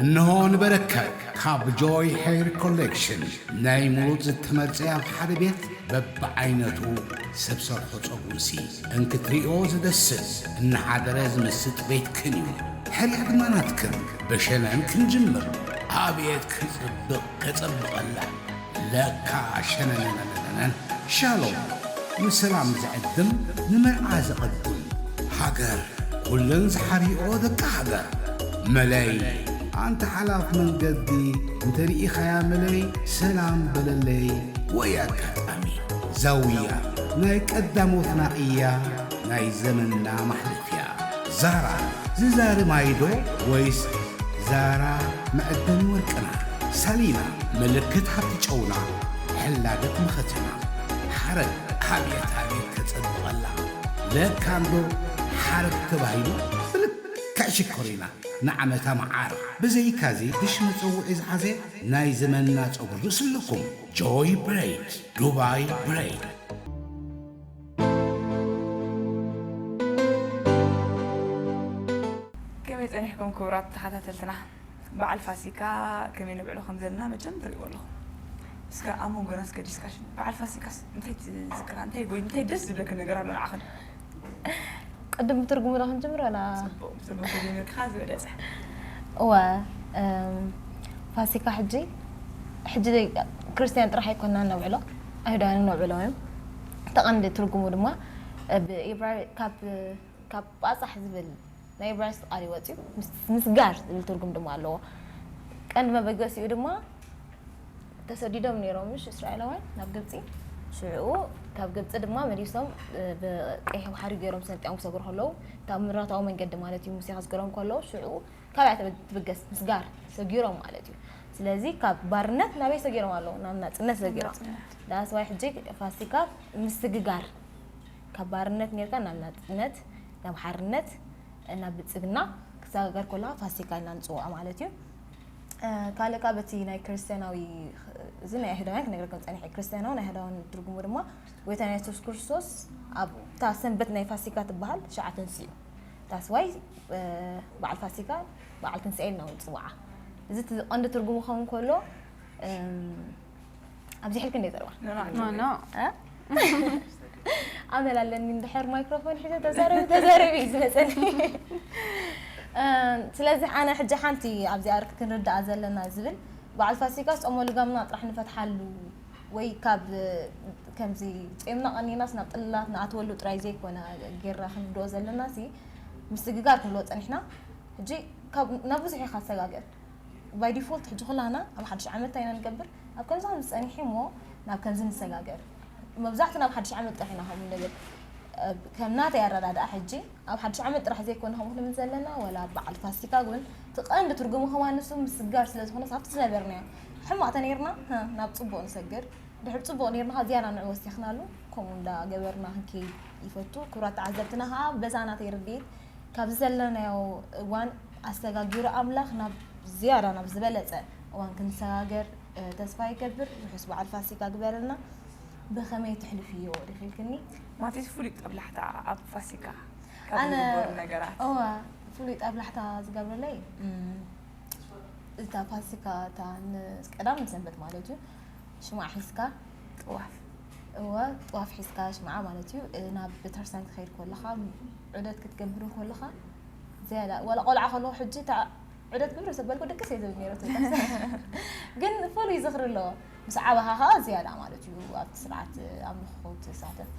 እንሆ ንበረከት ካብ ጆይ ሄር ኮሌክሽን ናይ ሙሉእ ዝተመርጸ ኣብ ሓደ ቤት በብዓይነቱ ሰብ ሰርሖ ጸጉርሲ እንክትሪኦ ዝደስስ እናሓደረ ዝምስጥ ቤትክን እዩ። ሕርያ ድማ ናትክን። ብሸነን ክንጅምር። ኣቤት ክጽብቕ ከጸብቐላ። ለካ ሸነነነነነን። ሻሎም ንሰላም ዝዕድም ንመርዓ ዘቐድም። ሃገር ኩለን ዝሓርኦ ደቂ ሃገር። መለይ ኣንተ ሓላፍ መንገዲ እንተሪኢኻያ መለይ ሰላም በለለይ። ወይ ኣጋጣሚ ዛውያ ናይ ቀዳሞትና እያ ናይ ዘመንና ማሕለፍያ። ዛራ ዝዛሪ ማይዶ ወይስ ዛራ መዕደኒ ወርቅና? ሳሊና ምልክት ሃብቲ ጨውና ሕላገት መኸተና። ሓረግ ኣብየት ኣብየት ከጸብቐላ። ለካ እንዶ ሓረግ ተባሂሉ ብልክዕ ሽኮሪና ንዓመታ መዓር። ብዘይካዚ ብሽ መጸውዒ ዝሓዘ ናይ ዘመንና ጸጉሪ ርእሲ ኣለኩም። ጆይ ብሬድ፣ ዱባይ ብሬድ። ከመይ ጸኒሕኩም ክቡራት ተኸታተልትና? በዓል ፋሲካ ከመይ ነብዕሎ ከም ዘለና መቸም ትርእይዎ ኣለኹም። እስከ ኣብ መንጎና እስከ ዲስካሽን፣ በዓል ፋሲካስ እንታይ ትዝክራ? እንታይ ወይ እንታይ ደስ ዝብለክ ነገር ኣሎ ንዓኽን? ቅድም ብትርጉሙ ዶ ክንጅምር ወላ? ጽቡቕ፣ ብትርጉም ተጀሚርካ ዝበለጸ። እወ፣ እም፣ ፋሲካ ሕጂ፣ ሕጂ ክርስትያን ጥራሕ ኣይኮናን ነብዕሎ፣ ኣይሁዳውያን ነብዕሎ እዮም። እቲ ቀንዲ ትርጉሙ ድማ፣ እ፣ ብኢብራይ-፣ ካብ፣ ካብ ጳጻሕ ዝብል ናይ ኢብራይስጥ ቃል እዩ ወጺኡ፣ ምስ-፣ ምስጋር ዝብል ትርጉም ድማ ኣለዎ። ቀንዲ መበገሲኡ ድማ ተሰዲዶም ነይሮም፣ ምሽ፣ እስራኤላውያን ናብ ግብጺ። ሽዑ ካብ ግብጺ ድማ መሊሶም፣ እ፣ ብቀይሕ ባሕሪ ገይሮም ሰንጢቖም ክሰግሩ ከለዉ፣ እታ ምሕረታዊ መንገዲ ማለት እዩ፣ ሙሴ ከስግሮም ከለዉ፣ ሽዑ ካበይ እያ ትበ-፣ ትብገስ? ምስጋር ሰጊሮም ማለት እዩ። ስለዚ ካብ ባርነት ናበይ ሰጊሮም ኣለዉ? ናብ ናጽነት ሰጊሮም። ናጽነት። That's why ሕጂ ፋሲካ ምስግጋር፣ ካብ ባርነት ኔርካ ናብ ናጽነት፣ ናብ ሓርነት፣ ናብ ብልጽግና ክሰጋገር ከሎ ፋሲካ ኢልና ንጽውዖ ማለት እዩ። እ፣ ካልእ ካብ እቲ ናይ ክርስትያናዊ፣ እዚ ናይ ኣይሁዳውያን ክነግረኩም ጸኒሐ። ክርስትያናዊ ናይ ኣይሁዳውያን ትርጉሙ ድማ ጎይታና የሱስ ክርስቶስ ኣብታ ሰንበት ናይ ፋሲካ ትበሃል ሽዓ ተንሲኡ። That's why፣ እ፣ በዓል ፋሲካ በዓል ትንሳኤ ኢልና እውን ንጽውዓ። እዚ እቲ ቀንዲ ትርጉሙ ክኸውን ከሎ፣ እም፣ ኣብዚሕልኪ እንደ ዘረባ። ኖ፣ ኖ፣ ኖ፣ ኖ። እ? ኣመል ኣለኒ እንድሕር ማይክሮፎን ሒዘ ተዛረቢ፣ ተዛረቢ እዩ ዝመጸኒ። እም፣ ስለዚ ኣነ ሕጂ ሓንቲ ኣብዚኣ ርክ ክንርዳኣ ዘለና ዝብል በዓል ፋሲካ ጾሞ ልጋምና ጥራሕ ንፈትሓሉ ወይ ካብ ከምዚ ጾምና ቀኒናስ ናብ ጥልላት ንኣትወሉ ጥራይ ዘይኮነ ጌርና ክንርድኦ ዘለና ሲ ምስግጋር ክንብሎ ጸኒሕና። ሕጂ ካብ ናብ ብዙሕ ኢኻ ትሰጋገር። By default ሕጂ ኩላና ኣብ ሓድሽ ዓመት እንታይ ኢና ንገብር? ኣብ ከምዚ ከምዚ ጸኒሑ እሞ ናብ ከምዚ ንሰጋገር። መብዛሕትና ኣብ ሓድሽ ዓመት ጥራሕ ኢና ከምኡ ንብል። ኣብ ከም ናተይ ኣረዳድኣ ሕጂ ኣብ ሓድሽ ዓመት ጥራሕ ዘይኮነ ከምኡ ክንብል ዘለና፣ ወላ ኣብ በዓል ፋሲካ እውን እቲ ቀንዲ ትርጉሙ ከማን ንሱ ምስጋር ስለ ዝኾነስ ኣብቲ ዝነበርናዮ ሕማቕ ተነይርና፣ ህ፣ ናብ ጽቡቕ ንሰግር። ድሕሪ ጽቡቕ ነይርና ከኣ ዝያዳ ንዑ ወሲኽናሉ፣ ከምኡ እንዳገበርና ክንከይድ ይፈቱ። ክቡራት ተዓዘብትና ከኣ በዛ ናተይ ርድኢት ካብዚ ዘለናዮ እዋን ኣሰጋጊሩ ኣምላኽ ናብ ዝያዳ ናብ ዝበለጸ እዋን ክንሰጋገር፣ እ፣ ተስፋ ይገብር። ርሑስ በዓል ፋሲካ ግበረልና። ብኸመይ ተሕልፍዮ ዲኺ ኢልክኒ? ማቴስ ፍሉይ ጠብላሕታ ኣብ ፋሲካ ካብ ኣነ ዝግበሩ ነገራት። እወ፣ ፍሉይ ጠብላሕታ ዝገብረለይ፣ እም፣ እታ ፋሲካ እታ ን-፣ ቀዳም ሰንበት ማለት እዩ። ሽማዕ ሒዝካ፣ ጥዋፍ። እወ፣ ጥዋፍ ሒዝካ ሽምዓ ማለት እዩ። እ፣ ናብ ቤተክርስትያን ክትኸይድ ከለኻ፣ ዑደት ክትገብር ከለኻ፣ ዝያዳ፣ ዋላ ቆልዓ ከለኹ ሕጂ እታ ዑደት ግብሪ ሰበልኩ ድቅስ እየ ዝብል ነይረ። ግን ፍሉይ ዝኽሪ ኣለዎ። ምስ ዓበኻ ኸዓ ዝያዳ ማለት እዩ ኣብቲ ስርዓት ኣምልኾ ክትሳተፍ።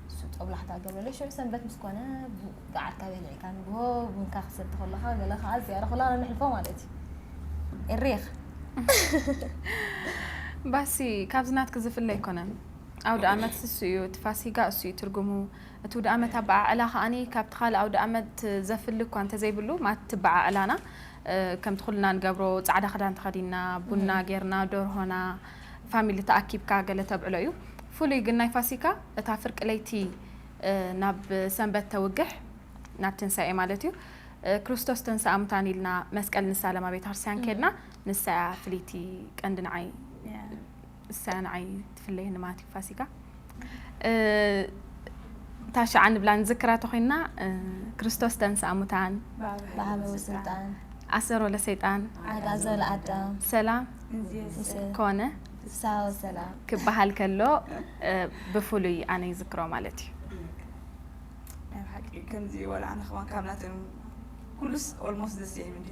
እሱ ጦብላሕታ ገብረለይ ሽዑ ሰንበት ምስ ኮነ፣ ብ-፣ ገዓትካ በሊዕካ ንግሆ ቡንካ ክትሰቲ ከለኻ፣ ገለ ኸዓ ዝያዳ ኩላና ነሕልፎ ማለት እዩ። ኤሪኽ። ባሲ፣ ካብዚ ናትኪ ዝፍለ ኣይኮነን። ኣውደ ኣመት እሱ እዩ፣ እቲ ፋሲጋ እሱ እዩ ትርጉሙ። እቲ ኣውደ ኣመት ኣበዓዕላ ከኣኒ ካብቲ ካልእ ኣውደ ኣመት ዘፍሊ እኳ እንተዘይብሉ፣ ማለት እቲ ኣበዓዕላና፣ እ፣ ከምቲ ኩልና ንገብሮ፣ ጻዕዳ ክዳን ተኸዲንና፣ ቡና ጌርና፣ ደርሆና፣ ፋሚሊ ተኣኪብካ ገለ ተብዕሎ እዩ። ፍሉይ ግን ናይ ፋሲካ፣ እታ ፍርቂ ለይቲ፣ እ፣ ናብ ሰንበት ተውግሕ፣ ናብ ትንሳኤ ማለት እዩ። እ፣ ክርስቶስ ተንሥአ እሙታን ኢልና መስቀል ንሳለም ኣብ ቤተክርስትያን ከድና፣ ንሳ እያ ፍልይቲ ቀንዲ ንዓይ፣ ንሳ እያ ንዓይ ትፍለየኒ ማለት እዩ ፋሲካ። እ፣ ታሽዓ ንብላ ንዝክራ ተኾይንና፣ እ፣ ክርስቶስ ተንሥአ እሙታን፣ ብሃበ ስልጣን። ኣሰሮ ለሰይጣን ኣግዓዞ ለኣዳም ሰላም እንዚስ ኮነ ፍስሃ ወሰላም ክበሃል ከሎ እ፣ ብፍሉይ ኣነ ይዝክሮ ማለት እዩ። ናይ ብሓቂ ከምዚ ወላ ኣነ ከማን ካብ ናተን ኩሉስ ኦልሞስት ደስ የም እንዲ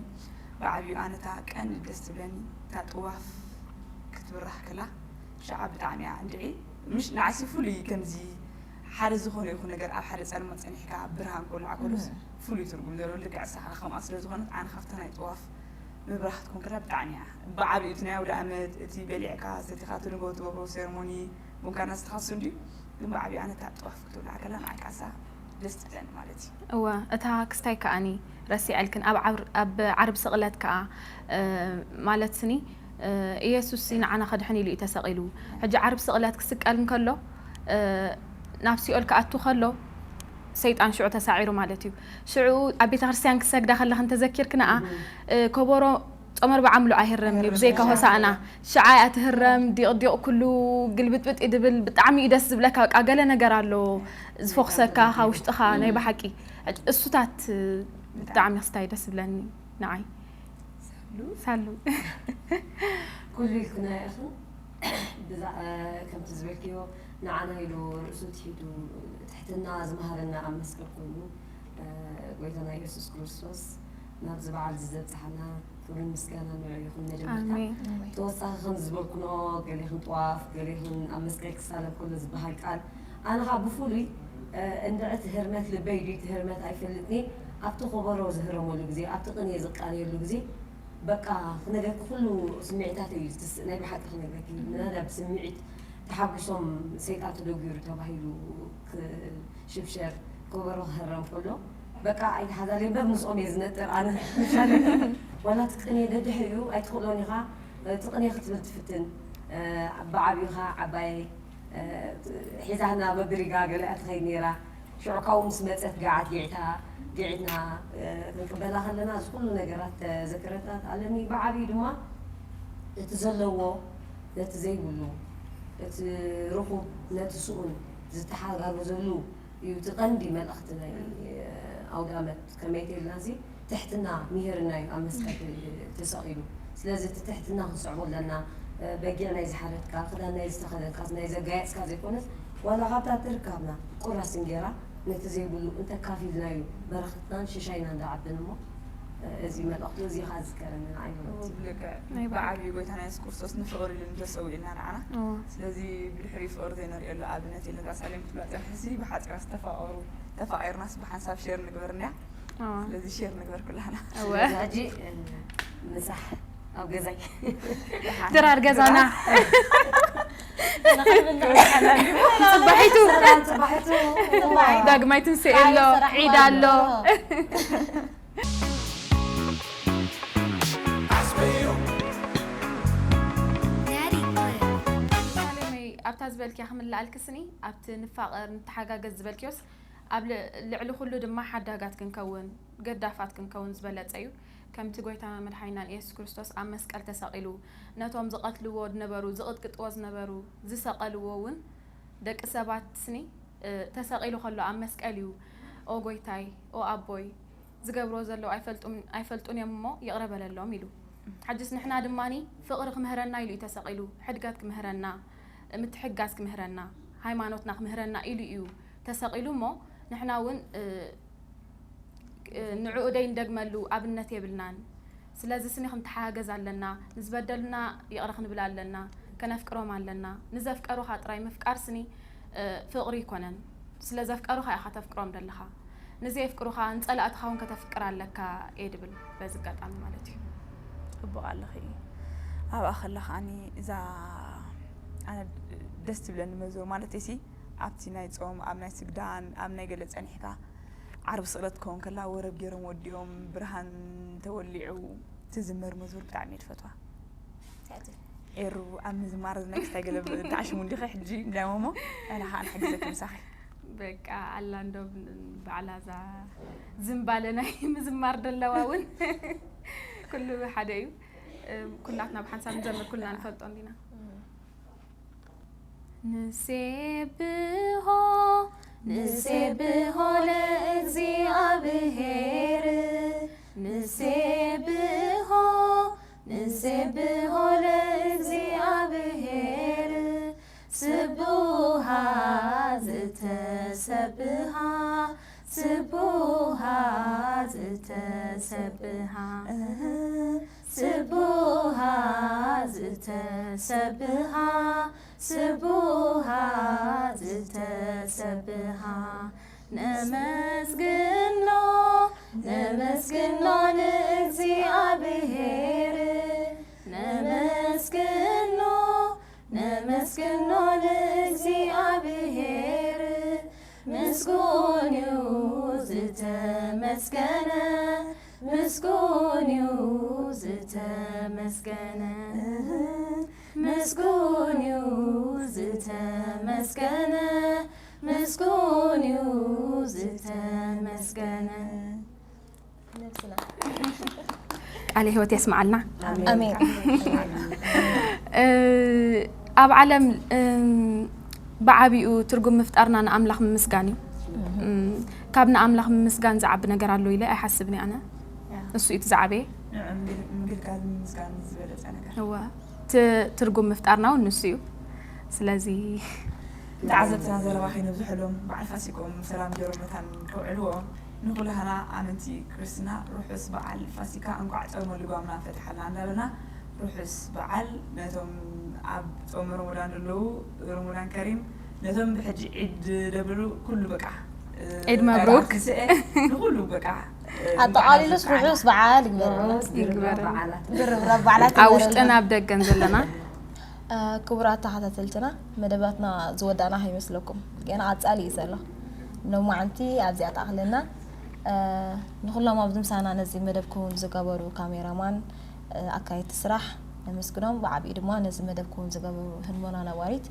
ብዓብዩ ኣነ እታ ቀንዲ ደስ ትብለኒ እታ ጥዋፍ ክትብራህ ከላ ሸዓ ብጣዕሚ እያ እንድዒ ምሽ ንዓሲ ፍሉይ ከምዚ ሓደ ዝኾነ ይኹን ነገር ኣብ ሓደ ጸልማት ጸኒሕካ ብርሃን ቆልዓ ከሉስ ፍሉይ ትርጉም ዘለዎ ልክዕ ሳኻ ከምኣ ስለ ዝኾነት ኣነ ካብታ ናይ ጥዋፍ ምብራህ ክትኮን ከላ ብጣዕሚ እያ ብዓብዩ እቲ ናይ ኣውደ ኣመት እቲ በሊዕካ ሰቲኻ ትንጎ ትገብሮ ሴርሞኒ ቡንካ እናስተኻሱ እንድዩ ግን ብዓብዩ ኣነ እታ ጥዋፍ ክትብላ ከላ ንዓይ ካሳ ደስ ትብለኒ ማለት እዩ። እወ እታ ክስታይ ከኣኒ ረሲዐልክን ኣብ ዓር- ኣብ ዓርቢ ስቕለት ከኣ እ፣ ማለት ስኒ እ፣ ኢየሱስ ሲ ንዓና ከድሕን ኢሉ እዩ ተሰቒሉ። ሕጂ ዓርቢ ስቕለት ክስቀል እንከሎ እ፣ ናብ ሲኦል ክኣቱ ከሎ ሰይጣን ሽዑ ተሳዒሩ ማለት እዩ። ሽዑ ኣብ ቤተ ክርስቲያን ክሰግዳ ከለኽን ተዘኪርክንኣ እ፣ ከበሮ ጾመ ኣርብዓ ምሉእ ኣይህረምን እዩ ብዘይካ ሆሳእና ሽዓ እያ ትህረም ዲቕ ዲቕ ኩሉ ግልብጥብጥ እዩ ድብል ብጣዕሚ እዩ ደስ ዝብለካ በቃ ገለ ነገር ኣለዎ ዝፎኽሰካ ካብ ውሽጥኻ ናይ ብሓቂ እሱታት ብጣዕሚ ክስታይ ደስ ዝብለኒ ንዓይ ሳሉ ኩሉ ኢልክና ኢኽን ብዛ ከምቲ ዝበልክዮ ንዓና ኢሉ ርእሱ ትሒቱ ትሕትና ዝመሃረና ኣብ መስቀል ኮይኑ ጎይታና ኢየሱስ ክርስቶስ ናብዚ በዓል እዚ ዘብፅሓና ክብርን ምስጋና ንዑ ይኹን። መጀመርታ ኣሜን ተወሳኺ ከም ዝበልኩኖ ገሌኹም ጥዋፍ ገሌኹም ኣብ መስቀል ክሳለም ከሎ ዝበሃል ቃል ኣነ ኻ ብፍሉይ እንድዕቲ ህርመት ልበይ ድዩ እቲ ህርመት ኣይፈልጥኒ ኣብቲ ከበሮ ዝህረመሉ ግዜ ኣብቲ ቅኔ ዝቃነየሉ ግዜ በቃ ክነገርኪ ኩሉ ስምዒታት እዩ ዝትስእ ናይ ብሓቂ ክነግረኪ ምናዳ ብስምዒት ተሓጒሶም ሰይጣን ተደጒሩ ተባሂሉ ክሽብሸር ከበሮ ክህረም ከሎ በቃ ኣይተሓዛለይ እምበር ምስኦም እየ ዝነጥር ኣነ ዋላ ትቅኔ ደድሕሪኡ ኣይትኽእሎን ኢኻ ትቅኔ ክትብል ትፍትን ብዓብዩኻ ዓባየይ ሒዛና በብሪጋ ገሊኣ ትኸይድ ነይራ ሽዑ ካብኡ ምስ መፀት ገዓት ጊዕታ ጊዒትና ክንቅበላ ከለና እዚ ኩሉ ነገራት ተዘክረታት ኣለኒ ብዓብዩ ድማ እቲ ዘለዎ ነቲ ዘይብሉ እቲ ርኹብ ነቲ ስኡን ዝተሓጋገዘሉ እዩ እቲ ቀንዲ መልእኽቲ ናይ ኣውዳመት ከመይ ተልና እዚ ትሕትና ምሂርና እዩ ኣብ መስቀል ተሰቒሉ ስለዚ እቲ ትሕትና ክንስዕቦ ኣለና በጊዕ ናይ ዝሓረድካ ክዳን ናይ ዝተኸደንካ ናይ ዘጋየፅካ ዘይኮነስ ዋላ ካብታ ትርካብና ቁራስ እንጌራ ነቲ ዘይብሉ እንተካፊልና እዩ በረኸትናን ሽሻይና እንዳዓብን እሞ እዚ መልእኽቱ እዚ ኻ ዝከረኒ ንዓይ ማለት እዩ ልክዕ ብዓብዩ ጎይታና የሱስ ክርስቶስ ንፍቕሪ ኢሉ እንተሰዊእና ንዓና ስለዚ ብድሕሪኡ ፍቕሪ ዘይነርእየሉ ኣብነት የለን እዛ ሳሌም ትብላ ፀንሕሲ ብሓፂራ ዝተፋቐሩ ተፋቒርናስ ብሓንሳብ ሼር ንግበር እንድያ ስለዚ ሼር ንግበር ኩላህና እወ ስለዚ ሕጂ ምሳሕ ኣብ ገዛይ ድራር ገዛና ንኽብል ፅባሒቱ ሰላም ፅባሒቱ ዳግማይ ትንስኤ ኣሎ ዒድ ኣሎ ሳሌመይ ኣብታ ዝበልክያ ክምልኣልኪ ስኒ ኣብቲ ንፋቐር ንተሓጋገዝ ዝበልክዮስ ኣብ ል- ልዕሊ ኩሉ ድማ ሓዳጋት ክንከውን ገዳፋት ክንከውን ዝበለፀ እዩ ከምቲ ጎይታና መድሓኒናን ኢየሱስ ክርስቶስ ኣብ መስቀል ተሰቒሉ ነቶም ዝቐትልዎ ዝነበሩ ዝቕጥቅጥዎ ዝነበሩ ዝሰቐልዎ እውን ደቂ ሰባት ስኒ እ፣ ተሰቒሉ ከሎ ኣብ መስቀል እዩ ኦ ጎይታይ ኦ ኣቦይ ዝገብርዎ ዘለዉ ኣይፈልጡን እዮም እሞ ይቕረ በለሎም ኢሉ ሓጅስ ንሕና ድማ ፍቕሪ ክምህረና ኢሉ እዩ ተሰቒሉ ሕድገት ክምህረና ምትሕጋዝ ክምህረና ሃይማኖትና ክምህረና ኢሉ እዩ ተሰቒሉ እሞ ንሕና እውን ንዕኡ ደይ ንደግመሉ ኣብነት የብልናን ስለዚ ስኒ ክንተሓጋገዝ ኣለና ንዝበደሉና ይቕረ ክንብል ኣለና ከነፍቅሮም ኣለና ንዘፍቀሩኻ ጥራይ ምፍቃር ስኒ ፍቕሪ ይኮነን ስለ ዘፍቀሩኻ ኢኻ ተፍቅሮም ደለኻ ንዘየፍቅሩኻ ንጸላእትኻ እውን ከተፍቅር ኣለካ እየ ድብል በዚ ኣጋጣሚ ማለት እዩ ፅቡቅ ኣለኺ ኣብኣ ከላ ከዓኒ እዛ ኣነ ደስ ትብለኒ መዝሙር ማለት ሲ ኣብቲ ናይ ፆም ኣብ ናይ ስግዳን ኣብ ናይ ገለ ፀኒሕካ ዓርቢ ስቕለት ክኸውን ከላ ወረብ ገይሮም ወዲኦም ብርሃን ተወሊዑ ትዝመር መዝሙር ብጣዕሚ እየ ትፈትዋ ኤሩ ኣብ ምዝማር ናይ ክስታይ ገለ ተዓሽሙ እንዲኸ ሕጂ እንዳሞሞ ኣነ ከዓ ንሕግዘኪ ምሳኺ በቃ ኣላ እንዶ ባዕላ እዛ ዝምባለ ናይ ምዝማር ደለዋ እውን ኩሉ ሓደ እዩ ኩላትና ብሓንሳብ ንዘምር ኩልና ንፈልጦ እንዲና ንሴብሖ ንሴብሖ ለእግዚኣብሔር ንሴብ ስብሖ ለእግዚኣብሔር፣ ስቡሃ ዝተሰብሃ፣ ስቡሃ ዝተሰብሃ፣ ስቡሃ ዝተሰብሃ፣ ስቡሃ ዝተሰብሃ። ነመስግኖ፣ ነመስግኖ ንእግዚኣብሔር፣ ነመስግኖ፣ ነመስግኖ ንእግዚኣብሔር። ምስጉን እዩ ዝተመስገነ፣ ምስጉን እዩ ዝተመስገነ፣ ምስጉን እዩ ዝተመስገነ፣ ምስጉን እዩ ዝተመስገነ። ቃለ ህይወት የስምዓልና። ኣሜን። ኣብ ዓለም ብዓቢኡ ትርጉም ምፍጣርና ንኣምላኽ ምምስጋን እዩ። ካብ ንኣምላኽ ምምስጋን ዝዓቢ ነገር ኣሎ ኢለ ኣይሓስብን ኣነ። እሱ እዩ እቲ ዝዓበየ። ምግልጋል ምምስጋን ዝበለፀ ነገር። እወ፣ ትርጉም ምፍጣርና እውን ንሱ እዩ። ስለዚ ተዓዘብትና ዘረባ ከይነብዝሐሎም በዓል ፋሲኮም ሰላም ገይሮም መታን ከውዕልዎ ንኩላህና ኣመንቲ ክርስትና ርሑስ በዓል ፋሲካ እንኳዕ ጾመ ልጓምና ፈትሓልና እንዳበልና ርሑስ በዓል ነቶም ኣብ ጾመ ረመዳን ዘለዉ ረመዳን ከሪም ነቶም ብሕጂ ዒድ ደብሉ ኩሉ በቃ ዒድ መብሩክ። ንኩሉ በቃ ኣጠቓሊሉስ ርሑስ በዓል ይግበረልና። ይግበረልና። ድርብራብ በዓላት ኣብ ይግበረልና። ውሽጥን ኣብ ደገን ዘለና ክቡራት ተኸታተልትና መደባትና ዝወዳእና ከይመስለኩም ገና ቀጻሊ እዩ ዘሎ። ሎማዓንቲ ኣብዚኣ ተኣኽለና። ንኩሎም ኣብዚ ምሳና ነዚ መደብ ክውን ዝገበሩ ካሜራማን፣ ኣካየድቲ ስራሕ ነመስግኖም። ብዓቢኡ ድማ ነዚ መደብ ክውን ዝገበሩ ህድሞና ነባሪት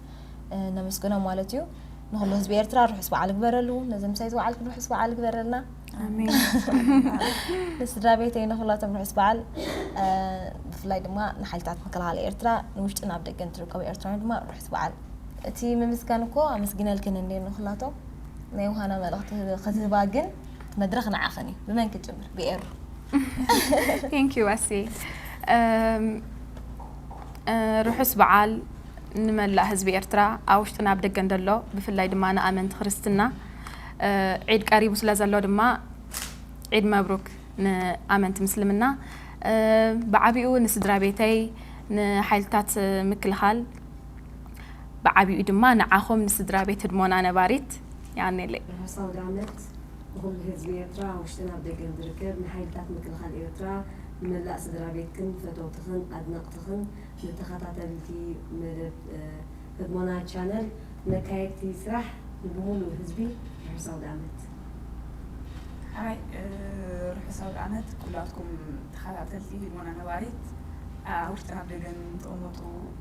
ነመስግኖም ማለት እዩ። ንኩሉ ህዝቢ ኤርትራ ርሑስ በዓል ግበረሉ። ነዚ ምሳይ ዝወዓልኩም ርሑስ በዓል ግበረልና። ኣሜን። ንስድራ ቤተይ ንኩላቶም ርሑስ በዓል። ብፍላይ ድማ ንሓይልታት ምክልኻል ኤርትራ ንውሽጥን ኣብ ደገን ትርከቡ ኤርትራውያን ድማ ርሑስ በዓል። እቲ ምምስጋን እኮ ኣመስጊነልክን እንዴ ንኩላቶም ናይ ውሃና መልእኽቲ ክትህባ ግን መድረኽ ንዓኽን እዩ። ብመን ክጅምር? ብኤሩ። Thank you ኣሴ። ርሑስ በዓል ንመላእ ህዝቢ ኤርትራ ኣብ ውሽጥን ኣብ ደገን ዘሎ ብፍላይ ድማ ንኣመንቲ ክርስትና። ዒድ ቀሪቡ ስለ ዘሎ ድማ ዒድ መብሩክ ንኣመንቲ ምስልምና። ብዓቢኡ ንስድራ ቤተይ፣ ንሓይልታት ምክልኻል፣ ብዓቢኡ ድማ ንዓኹም ንስድራ ቤት ህድሞና ነባሪት። የቐንየለይ። ርሑስ ኣውደ ዓመት ንኹሉ ህዝቢ ኤርትራ ኣብ ውሽጥን ኣብ ደገን ዝርከብ ንሓይልታት ምክልኻል ኤርትራ ንመላእ ስድራ ቤትክን ፈተውትኽን ኣድነቕትኽን ንተኸታተልቲ መደብ ህድሞና ቻነል መካየድቲ ስራሕ ንብሙሉእ ህዝቢ ርሑስ ኣውደ ዓመት። ሓራይ ርሑስ ኣውደ ዓመት ኩላትኩም ተኸታተልቲ ህድሞና ነባሪት ኣብ ውሽጥን ኣብ ደገን ትቕመጡ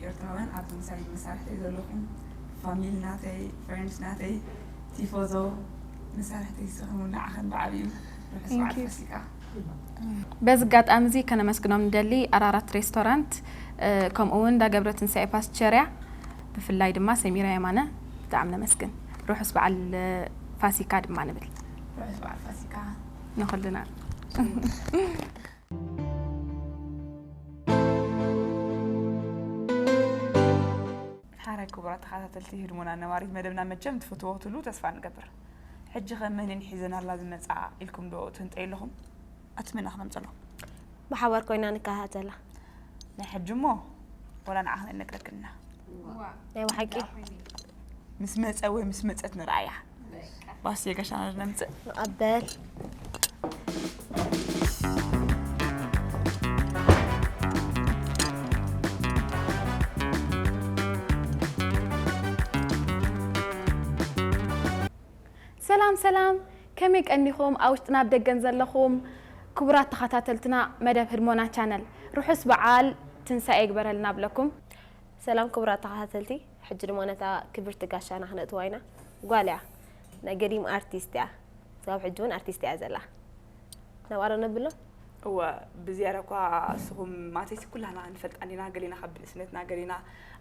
ኤርትራውያን ኣብዚ ምሳይ መሳርሕተይ ዘለኹም ፋሚሊ ናተይ ፍሬንድስ ናተይ ቲፎዞ መሳርሕተይ ዝስኽሙ ንዓኸን ብዓብዩ ርሑስ በዓል ፋሲካ። በዚ ኣጋጣሚ እዚ ከነመስግኖም ንደሊ ኣራራት ሬስቶራንት ከምኡ እውን እንዳገብረ ትንሳኤ ፓስቸርያ ብፍላይ ድማ ሰሚራ የማነ ብጣዕሚ ነመስግን። ርሑስ በዓል ፋሲካ ድማ ንብል። ርሑስ በዓል ፋሲካ ንኹልና። ሓራይ ክቡራት ተኸታተልቲ ህድሞና ነባሪት መደብና መቸም ትፍትዎ ክትህልዉ ተስፋ ንገብር። ሕጂ ኸ መንን ሒዘናላ ዝመጻ ኢልኩም ዶ ትህንጠዩ ኣለኹም? ኣቲ መና ክነምጸሎም? ብሓባር ኮይና ንከታተላ። ናይ ሕጂ እሞ ወላ ንዓኽን ኣይነግረክንና። ናይ ብሓቂ ምስ መጸ ወይ ምስ መጸት ንርኣያ። ባስ የጋሻና ነምጽእ። ንቐበል። ሰላም ሰላም፣ ከመይ ቀኒኹም? ኣብ ውሽጥን ኣብ ደገን ዘለኹም ክቡራት ተኸታተልትና መደብ ህድሞና ቻነል፣ ርሑስ በዓል ትንሳኤ ይግበረልና ብለኩም። ሰላም ክቡራት ተኸታተልቲ፣ ሕጂ ድማ ነታ ክብርቲ ጋሻና ክነእትዋ ኢና። ጓል እያ፣ ናይ ገዲም ኣርቲስት እያ፣ ክሳብ ሕጂ እውን ኣርቲስት እያ ዘላ። ናብኣ ዶ ነብሎ? እወ፣ ብዝያዳ እኳ እስኹም ማለተይሲ ኩላና ንፈልጣ እንዲና፣ ገሊና ካብ ብንእስነትና፣ ገሊና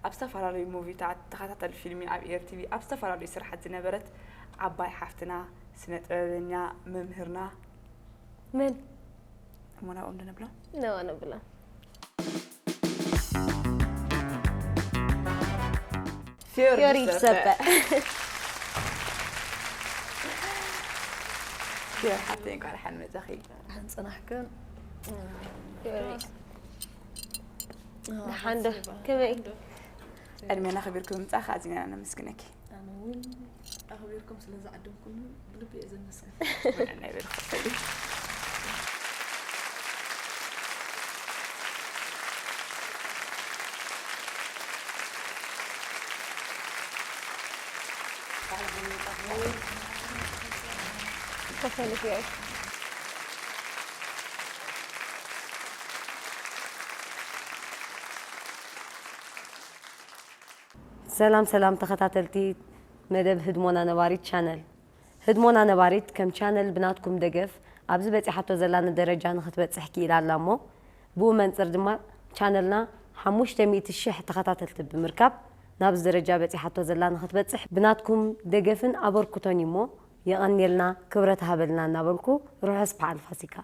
ኣብ ዝተፈላለዩ ሙቪታት፣ ተኸታተሊ ፊልሚ ኣብ ኤር ቲቪ፣ ኣብ ዝተፈላለዩ ስራሓት ዝነበረት ዓባይ ሓፍትና፣ ስነ ጥበበኛ፣ መምህርና መን? እሞ ናብኦም ዶ ነብሎ? ናብኣ ነብሎ። ፊዮሪ ፊዮሪ ይሰበ። ይሰበ። ፊዮሪ ሓፍተይ፣ እንኳዕ ደሓን መጻኺ። ደሓን ጸናሕክን። ፊዮሪ። ደሓን ዶ? ከመይ? ዕድሜና ኣኽቢርኪ ብምምጻእኪ ኣዚና ኢና ነመስግነኪ። ኣነ እውን ኣኽቢርኩም ስለ ዝዓደምኩኒ ብልቢ እየ ዘመስግን። ወደና ይበልኩ። ኮፍ በሊ ፊዮሪ። ሰላም ሰላም ተኸታተልቲ መደብ ህድሞና ነባሪት ቻነል። ህድሞና ነባሪት ከም ቻነል ብናትኩም ደገፍ ኣብዚ በጺሓቶ ዘላ ንደረጃ ንኽትበጽሕ ክኢላ ኣላ እሞ ብኡ መንጽር ድማ ቻነልና ሓሙሽተ ሚእቲ ሽሕ ተኸታተልቲ ብምርካብ ናብዚ ደረጃ በጺሓቶ ዘላ ንኽትበጽሕ ብናትኩም ደገፍን ኣበርክቶን እዩ እሞ የቐንየልና፣ ክብረት ሃበልና እናበልኩ ርሑስ በዓል ፋሲካ።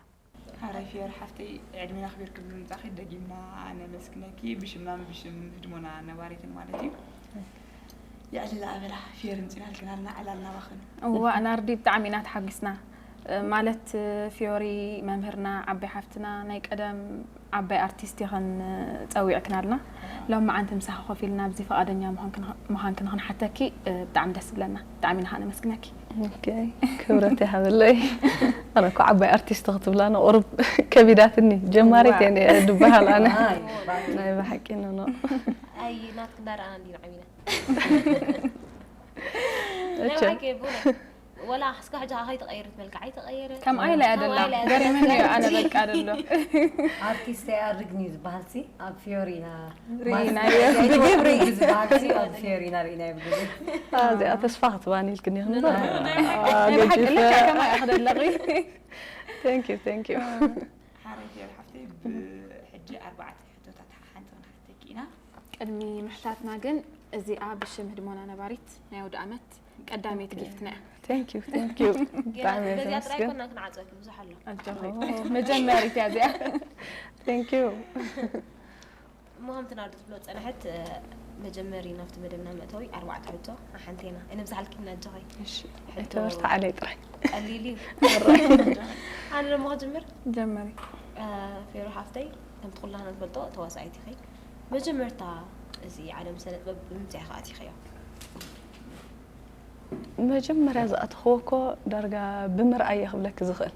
ሓራይ ፊዮሪ ሓፍተይ፣ ዕድሜና ኣኽቢርኪ ብምምጻእኪ ደጊምና ነመስግነኪ፣ ብሽምናን ብሽም ህድሞና ነባሪትን ማለት እዩ። የዕልላ ኣበላ ፊዮሪ ምጺናልክናልና ዕላልና ባኽን። እዋ ናርዲ ብጣዕሚ ኢና ተሓጒስና። ማለት ፊዮሪ መምህርና፣ ዓባይ ሓፍትና፣ ናይ ቀደም ዓባይ ኣርቲስት ኢኽን ጸዊዕክናልና። ሎም መዓንቲ ምሳኺ ኮፍ ኢልና ኣብዚ ፈቓደኛ ምዃንክን ክንሓተኪ ብጣዕሚ ደስ ዝብለና። ብጣዕሚ ኢና ነመስግነኪ። ኦኬ፣ ክብረት ይሃበለይ። ኣነ እኮ ዓባይ ኣርቲስት ክትብላ ንቑሩብ ከቢዳትኒ። ጀማሪት እየ እየ ድበሃል ኣነ። ናይ ብሓቂ ኖ ኖ። ኣይ ናትክ እንዳረኣና እንዲና ዓሚና። ናይ እቸ። ብሓቂ ብእውነት። ወላ እስካ ሕጂ ከይተቐየረት መልክዓ ኣይተቐየረ። ከም ኣይላ እያ ደላ። ከም ኣይላ እያ ገሪመኒ እዩ ደላ። ኣነ በቃ ደሎ። ኣርቲስት ኣያርግኒ ዝበሃል ሲ ኣብ ፊዮሪና ርኢናዮ። ብግብሪ ዝበሃል ሲ ኣብ ፊዮሪና ርኢናዮ ብግብሪ። እዚኣ ተስፋ ክትባኒ ኢልክኒ ናይ ብሓቂ ልክዕ ከማይ ኢኻ ደለኺ። Thank you, thank you. ሓራይ ፊዮሪ ሓፍተይ፣ ብሕጂ ኣርባዕተ ሕቶታት ሓንቲ ክንሓተኪ ኢና። ቅድሚ ምሕታትና ግን እዚኣ ብሽም ህድሞና ነባሪት ናይ ኣውደ ዓመት ቀዳመይቲ ጊፍትና እያ። Thank you, thank you። ብጣዕሚ እየ በዚኣ ጥራይ ዘመስግን። ኮና ክንዓፅወኪ ብዙሕ ኣሎ። ኣጆኺ። መጀመሪት እያ እዚኣ። Thank you። እሞ ከምቲ ናርዲ ትብሎ ዝፀንሐት መጀመሪ ናብቲ መደብና መእተዊ ኣርባዕተ ሕቶ ሓንቲ ኢና። እነ ብዝሓልኪ እና ኣጆኺ። እሺ፣ ሕቶ ኣይተበርትዓለይ ጥራይ። ቀሊል እዩ። ኣነ ደሞ ክጅምር። ጀመሪ። ፌሮ ሓፍተይ፣ ከምቲ ኩላና ንፈልጦ ተዋሳኢት ኢኺ። መጀመርታ እዚ ዓለም ስነ ጥበብ ብምንታይ ኢኻ ኣቲኽዮ? መጀመርያ ዝኣተኽዎ እኮ ዳርጋ ብምርኣይ እየ ክብለኪ ዝኽእል።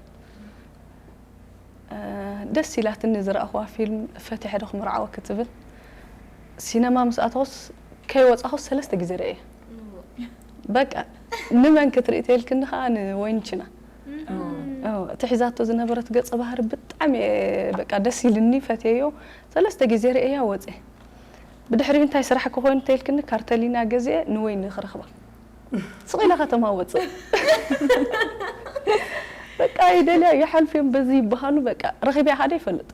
ደስ ኢላትኒ ዝረኣኽዋ ፊልም ፈቲሐ ዶ ክምርዓወኪ ትብል። ሲነማ ምስ ኣተኹስ ከይወፃኹስ ሰለስተ ግዜ ርእየ። በቃ ንመን ክትርኢ ተልክኒ ከዓ ንወይንችና። እቲ ሒዛቶ ዝነበረት ገፀ ባህሪ ብጣዕሚ እየ በቃ ደስ ኢልኒ ፈትየዮ። ሰለስተ ግዜ ርእያ ወፀ። ብድሕሪኡ እንታይ ስራሕ ክኾን እንተኢልክኒ ካርተሊና ገዚአ ንወይኒ ክረኽባ። ስቕ ኢለ ከተማ ወፅእ። በቃ ይደልያ ይሓልፍዮም በዚ ይበሃሉ በቃ ረኺብያ ሓደ ይፈልጥ።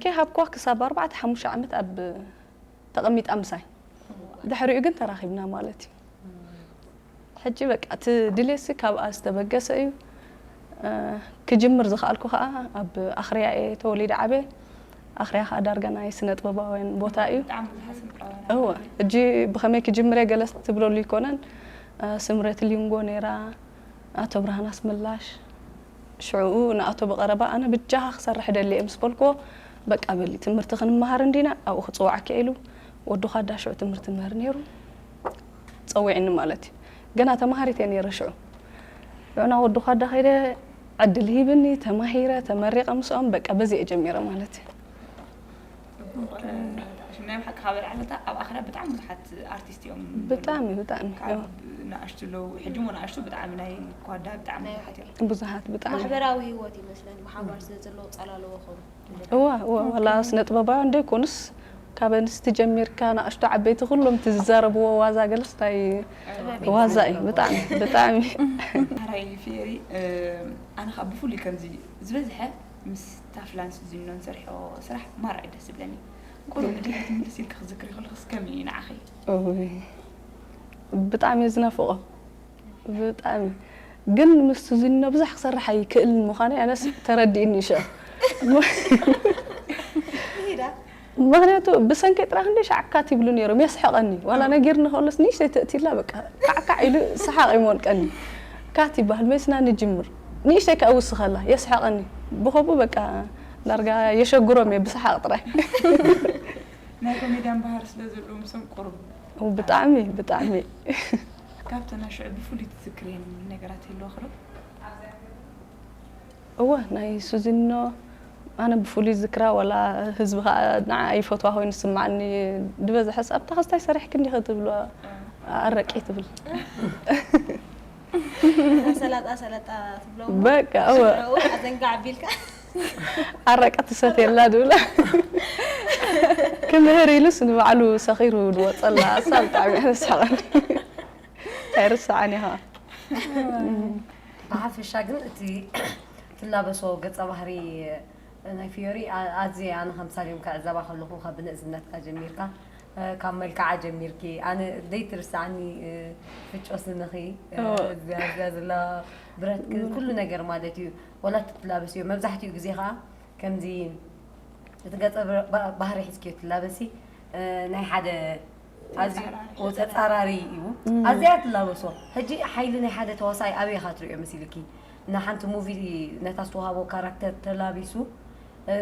ከይሃብኳ ክሳብ ኣርባዕተ ሓሙሽተ ዓመት ኣብ ተቐሚጣ ምሳይ። ድሕሪኡ ግን ተራኺብና ማለት እዩ። ሕጂ በቃ እቲ ድሌትሲ ካብኣ ዝተበገሰ እዩ። ክጅምር ዝኸኣልኩ ከዓ ኣብ ኣኽርያ እየ ተወሊደ ዓብየ። ኣኽርያ ከዓ ዳርጋ ናይ ስነ ጥበባውያን ቦታ እዩ። ብጣዕሚ ብዙሓት ስነ ጥበባውያን እወ፣ ሕጂ ብኸመይ ክጅምር እየ ገለ ትብለሉ ይኮነን። ስምረት ሊንጎ ነይራ፣ ኣቶ ብርሃን ኣስመላሽ። ሽዑኡ ንኣቶ ብቐረባ ኣነ ብጃኻ ክሰርሕ ደሊ እየ ምስ በልክዎ፣ በቃ በሊ ትምህርቲ ክንመሃር እንዲና ኣብኡ ክፅውዓኪ እየ ኢሉ። ወዲ ኳዳ ሽዑ ትምህርቲ ምህር ነይሩ። ፀዊዕኒ ማለት እዩ። ገና ተማሃሪት እየ ነይረ ሽዑ። ሽዑ ናብ ወዲ ኳዳ ከይደ ዕድል ሂብኒ፣ ተማሂረ፣ ተመሪቐ ምስኦም፣ በቃ በዚ እየ ጀሚረ ማለት እዩ። ሽም ናይ ብሓቂ ካብ ኣልዓለታ ኣብ ኣኽርያ ብጣዕሚ ብዙሓት ኣርቲስት እዮም። ብጣዕሚ፣ ብጣዕሚ። ካብ ንኣሽቱ ኣለዉ፣ ሕጂ እሞ ንኣሽቱ ብጣዕሚ ናይ ኳዳ ብጣዕሚ ብዙሓት እዮም። ብዙሓት ብጣዕሚ። ማሕበራዊ ህይወት ይመስለኒ ብሓባር ስለ ዘለዉ ጸላለዎ ኾኑ። እዋ፣ እዋ፣ ዋላ ስነ ጥበባውያን ዘይኮኑስ ካብ ኣንስቲ ጀሚርካ ንኣሽቱ ዓበይቲ ኩሎም እቲ ዝዛረብዎ ዋዛ ገለስ ናይ ዋዛ እዩ። ብጣዕሚ፣ ብጣዕሚ። ሓራይ ፊየሪ፣ ኣነ ካብ ብፍሉይ ከምዚ ዝበዝሐ ምስ ታፍላን ስዚኖን ሰርሖ ስራሕ ማራ እዩ ደስ ዝብለኒ። ቁሩብ ንድሕሪት ምልስ ኢልኪ ክዝክሪ ከለኽስ ከመይ እዩ ንዓኺ? እውይ፣ ብጣዕሚ እየ ዝናፍቖ። ብጣዕሚ። ግን ምስ ስዚኖ ብዙሕ ክሰርሕ ኣይክእልን ምዃነይ ኣነስ ተረዲእኒ እዩ ሽዑ። ይሄዳ። ምኽንያቱ ብሰንከይ ጥራሕ እንደ ሻዕ ካት ይብሉ ነይሮም፣ የስሕቐኒ። ዋላ ነጊርኒ ከሎስ ንእሽተይ ተእቲላ በቃ ካዕካዕ ኢሉ ሰሓቕ ይሞልቀኒ። ካት ይበሃል፣ መሲና ንጅምር። ንእሽተይ ከኣ ውስኸላ፣ የስሕቐኒ። ብኸምኡ በቃ ዳርጋ የሸግሮም እየ ብሰሓቕ ጥራይ። ናይ ኮሜድያን ባህሪ ስለ ዘለዎ ምሶም ቁሩብ። ብጣዕሚ፣ ብጣዕሚ። ካብተን ናይ ሽዑ ብፍሉይ ትዝክርየን ነገራት ይህልወኺ ዶ? እወ፣ ናይ ሱዚኖ ኣነ ብፍሉይ ዝክራ፣ ዋላ ህዝቢ ከኣ ንዓ ይፈትዋ ኮይኑ ዝስምዓኒ፣ ዝበዝሐ ሰ ኣብታ ክስታይ ሰሪሕኪ እንዲኺ ትብሎ፣ ኣረቂ ትብል። ሰላጣ ሰላጣ ትብሎ። በቃ፣ እወ። ሽዑ ኣዘንጋዕ ኣቢልካ። ኣረቂ ትሰትየላ ድብላ። ክምህር ኢሉስ ንባዕሉ ሰኺሩ ዝወጸላ፣ እሳ ብጣዕሚ እያ ተስሕቐኒ። ኣይርስዓን እየ ኸዓ። ብሓፈሻ ግን እቲ ትላበሶ ገጸ ባህሪ ናይ ፍዮሪ ኣ- ኣዝየ ኣነ ከም ሳሌም ክዕዘባ ከለኹ ካብ ብንእዝነትካ ጀሚርካ እ፣ ካብ መልክዓ ጀሚርኪ ኣነ ዘይትርስዓኒ እ፣ ፍጮ ስንኺ እ፣ እዎ። እዚኣ እዚኣ ዘላ ብረትኪ ኩሉ ነገር ማለት እዩ ወላ ትላበስዮ መብዛሕትኡ ግዜ ከዓ ከምዚ እቲ ገጸ ብረ- ባ- ባህሪ ሒዝክዮ ትላበሲ እ፣ ናይ ሓደ ኣዝዩ ተጻራሪ። ኦ፣ ተጻራሪ እዩ እም። ኣዝያ ትላበሶ ሕጂ ሓይሊ ናይ ሓደ ተዋሳኣይ ኣበይ ኢኻ ትሪኦ መሲልኪ ንሓንቲ ሙቪ ነታ ዝተዋሃቦ ካራክተር ተላቢሱ እ፣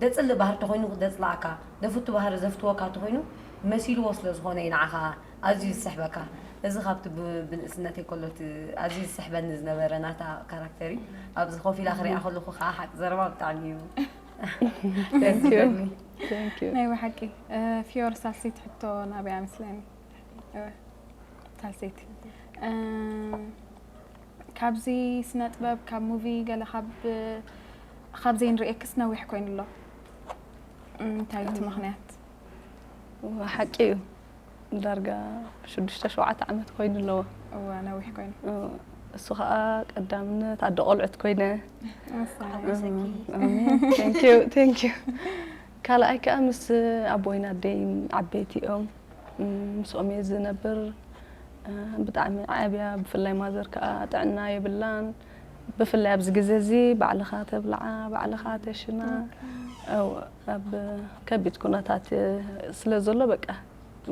ደጽልእ ባህሪ ተኾይኑ ደጽላኣካ ደፍቱ ባህሪ ዘፍትወካ ተኾይኑ መሲልዎ ስለ ዝኾነ እዩ ንዓኻ ኣዝዩ ዝስሕበካ እዚ ካብቲ ብ- ብንእስነተይ ከሎ እቲ ኣዝዩ ዝስሕበኒ ዝነበረ ናታ ካራክተር እዩ ኣብዚ ኮፍ ኢላ ክሪኣ ከለኹ ከዓ ሓቂ ዘረባ ብጣዕሚ እዩ ደስ ዝብለኒ Thank you። ናይ ብሓቂ እ፣ ፊዮር ሳልሲት ሕቶ ናበይ ኣመስለኒ እ፣ ሳልሲት እ፣ ካብዚ ስነ ጥበብ ካብ ሙቪ ገለ ካብ ካብ ዘይንርእየክስ ነዊሕ ኮይኑ ኣሎ እንታይ እቲ ምኽንያት እወ፣ ሓቂ እዩ። ዳርጋ ሽዱሽተ ሸውዓተ ዓመት ኮይኑ ኣለዎ። እወ ነዊሕ ኮይኑ እሱ ከዓ ቀዳምነት ኣደ ቆልዑት ኮይነ። መሳይ Thank you, thank you። ካልኣይ ከዓ ምስ ኣቦይን ኣደይን ዓበይቲ እዮም። እም፣ ምስኦም እየ ዝነብር። እ፣ ብጣዕሚ ዓብያ፣ ብፍላይ ማዘር ከዓ ጥዕና የብላን። ብፍላይ ኣብዚ ግዜ እዚ ባዕልኻ ተብልዓ፣ ባዕልኻ ተሽና። እው፣ ኣብ ከቢድ ኩነታት ስለ ዘሎ በቃ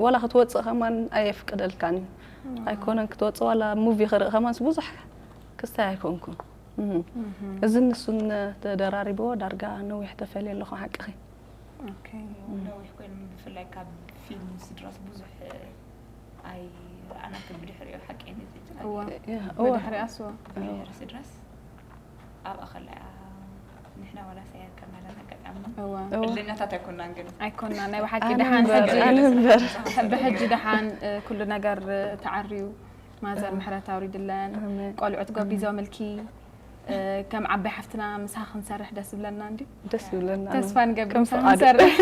ዋላ ክትወፅእ ከማን ኣየፍቅደልካን እዩ። ኣይኮነን ክትወፅእ ዋላ ሙቪ ክርኢ ከማንስ ብዙሕ ክስታይ ኣይኮንኩን። እም። እዝን ንሱን ተደራሪብዎ ዳርጋ ነዊሕ ተፈልየ ኣለኹ ሓቅኺ። ኦኬ ነዊሕ ኮይኑ ብፍላይ ካብ ፊልም ስድራስ ብዙሕ ኣይረኣናክን ብድሕሪኡ ሓቂ ነዚ እወ ያ፣ እወ። ብድሕሪ ኣስወ ብድሕሪ ስድራስ ኣብኣ ከላ ንሕና ዋላ ሳያር ከም ናለን ኣጋጣሚ እወ እወ። ዕድለኛታት ኣይኮናን ግን ኣይኮና ናይ ብሓቂ ኣነ ደሓን እምበር፣ ሕጂ ኣነ እምበር። ብሕጂ ደሓን እ፣ ኩሉ ነገር እ፣ ተዓርዩ ማዘር ምሕረት ኣውሪድለን ኣሜን። ቆልዑት ጎቢዞምልኪ እ፣ ከም ዓባይ ሓፍትና ምሳኺ ክንሰርሕ ደስ ዝብለና እንዲ ደስ ይብለና። ተስፋ ንገብር ከም ምሳኺ ፍቓዱ። ክንሰርሕ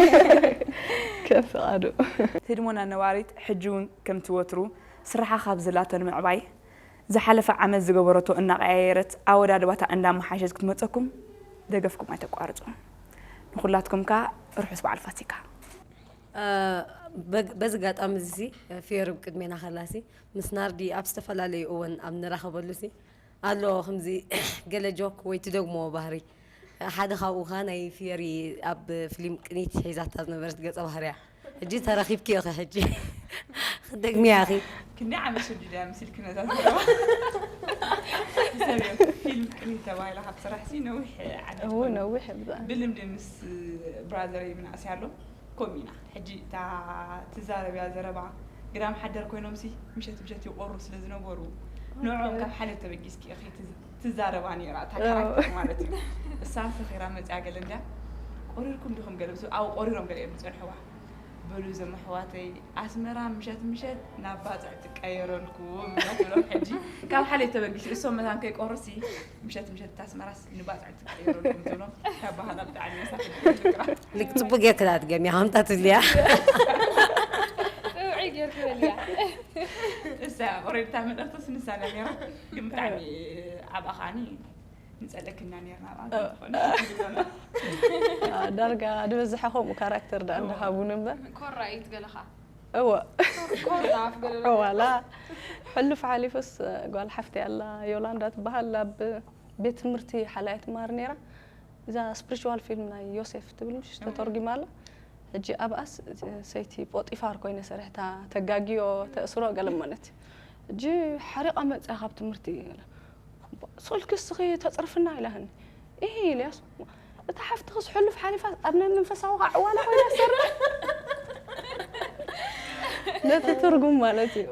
ከም ፍቓዱ። ህድሞና ነባሪት ሕጂ እውን ከምቲ ወትሩ ስራሓ ካብ ዝላቶ ንምዕባይ ዝሓለፈ ዓመት ዝገበረቶ እናቐያየረት ኣወዳድባታ እንዳመሓሸት ክትመፀኩም ደገፍኩም ኣይተቋርፁ። ንኹላትኩም ከ ርሑስ በዓል ፋሲካ። በዚ ኣጋጣሚ እዚ ፊዮሪ ብቅድሜና ከላሲ ምስ ናርዲ ኣብ ዝተፈላለዩ እወን ኣብ ንራኸበሉ ሲ ኣሎ ከምዚ ገለ ጆክ ወይ ትደግሞ ባህሪ ሓደ ካብኡ ኸ ናይ ፊዮሪ ኣብ ፊልም ቅኒት ሒዛታ ዝነበረት ገጸ ባህርያ ሕጂ ተረኺብኪ ኢኺ ሕጂ ክትደግሚያ ኢኺ ክንደይ ዓመት ሰዲዳ ምስልኪ ነዛ ዘረባ ሰብ ፊልም ቅኒት ተባሂላ ካብ ትስራሕ ሲ ነዊሕ ዓመት እው ኮይኑ ነዊሕ ብጣዕሚ። ብልምዲ ምስ ብራዘረይ ምንእሰይ ኣሎ ከምኡ ኢና ሕጂ እታ ትዛረብያ ዘረባ ግዳም ሓደር ኮይኖም ሲ ምሸት ምሸት ይቆሩ ስለ ዝነበሩ ንዕኦም ካብ ሓልዮት ተበጊስኪ ኢኺ ትዝ- ትዛረባ ነይራ እታ እዎ። ካራክተር ማለት እዩ እሳ ሰኺራ መፅያ ገለ እንድያ ቆሪርኩም ዲኹም ገለ ምስ ኣብኡ ቆሪሮም ገለ እዮም ዝፀንሕዋ በሉ እዞም ኣሕዋተይ ኣስመራ ምሸት ምሸት ናብ ባፅዕ ትቀየረልኩም ኢና ትብሎም ሕጂ ካብ ሓልዮት ተበጊሱ እሶም መታን ከይቆሩ ሲ ምሸት ምሸት እታ ኣስመራስ ንባፅዕ ትቀየረልኩም ትብሎም ካብ ባህላ ብጣዕሚ መሳፍል ፍቅራ ልክ ጽቡቅ ጌርክላ ትገምያ ከምታ ትብልያ ጥዑይ ጌርኪ በልያ። እሳ ኦሬድታ መጠርቶስ ንሳ ነሚራ ግን ብጣዕሚ ኣብኣ ከዓኒ ንጸለክና ነርና ኣብኣ ዝኾነ ዳርጋ ዝበዝሐ ከምኡ ካራክተር ዳ እንዳሃቡን እምበር ኮራይት ገለኻ እወ ኮራ ኣፍ ገለ ዋላ ሕሉፍ ሓሊፉስ ጓል ሓፍቲ ኣላ ዮላንዳ ትበሃል ኣብ ቤት ትምህርቲ ሓላይ ትማር ነይራ እዛ ስፕሪቹዋል ፊልም ናይ ዮሴፍ ትብል ምሽ ተተርጉማ ኣላ ሕጂ ኣብኣስ ሰይቲ ጶጢፋር ኮይነ ሰሪሕታ ተጋግዮ ተእስሮ ገለ ማለት እዩ። ሕጂ ሓሪቓ መፅያ ካብ ትምህርቲ ገለ። ሶልኪ እስኺ ተፅርፍና ኢላህኒ። ይሄ ኢልያስ እታ ሓፍትኽስ ሕሉፍ ሓሊፋ ኣብ ናይ መንፈሳዊ ከዓ ዕዋላ ኮይና ትሰርሕ። ነቲ ትርጉም ማለት እዩ።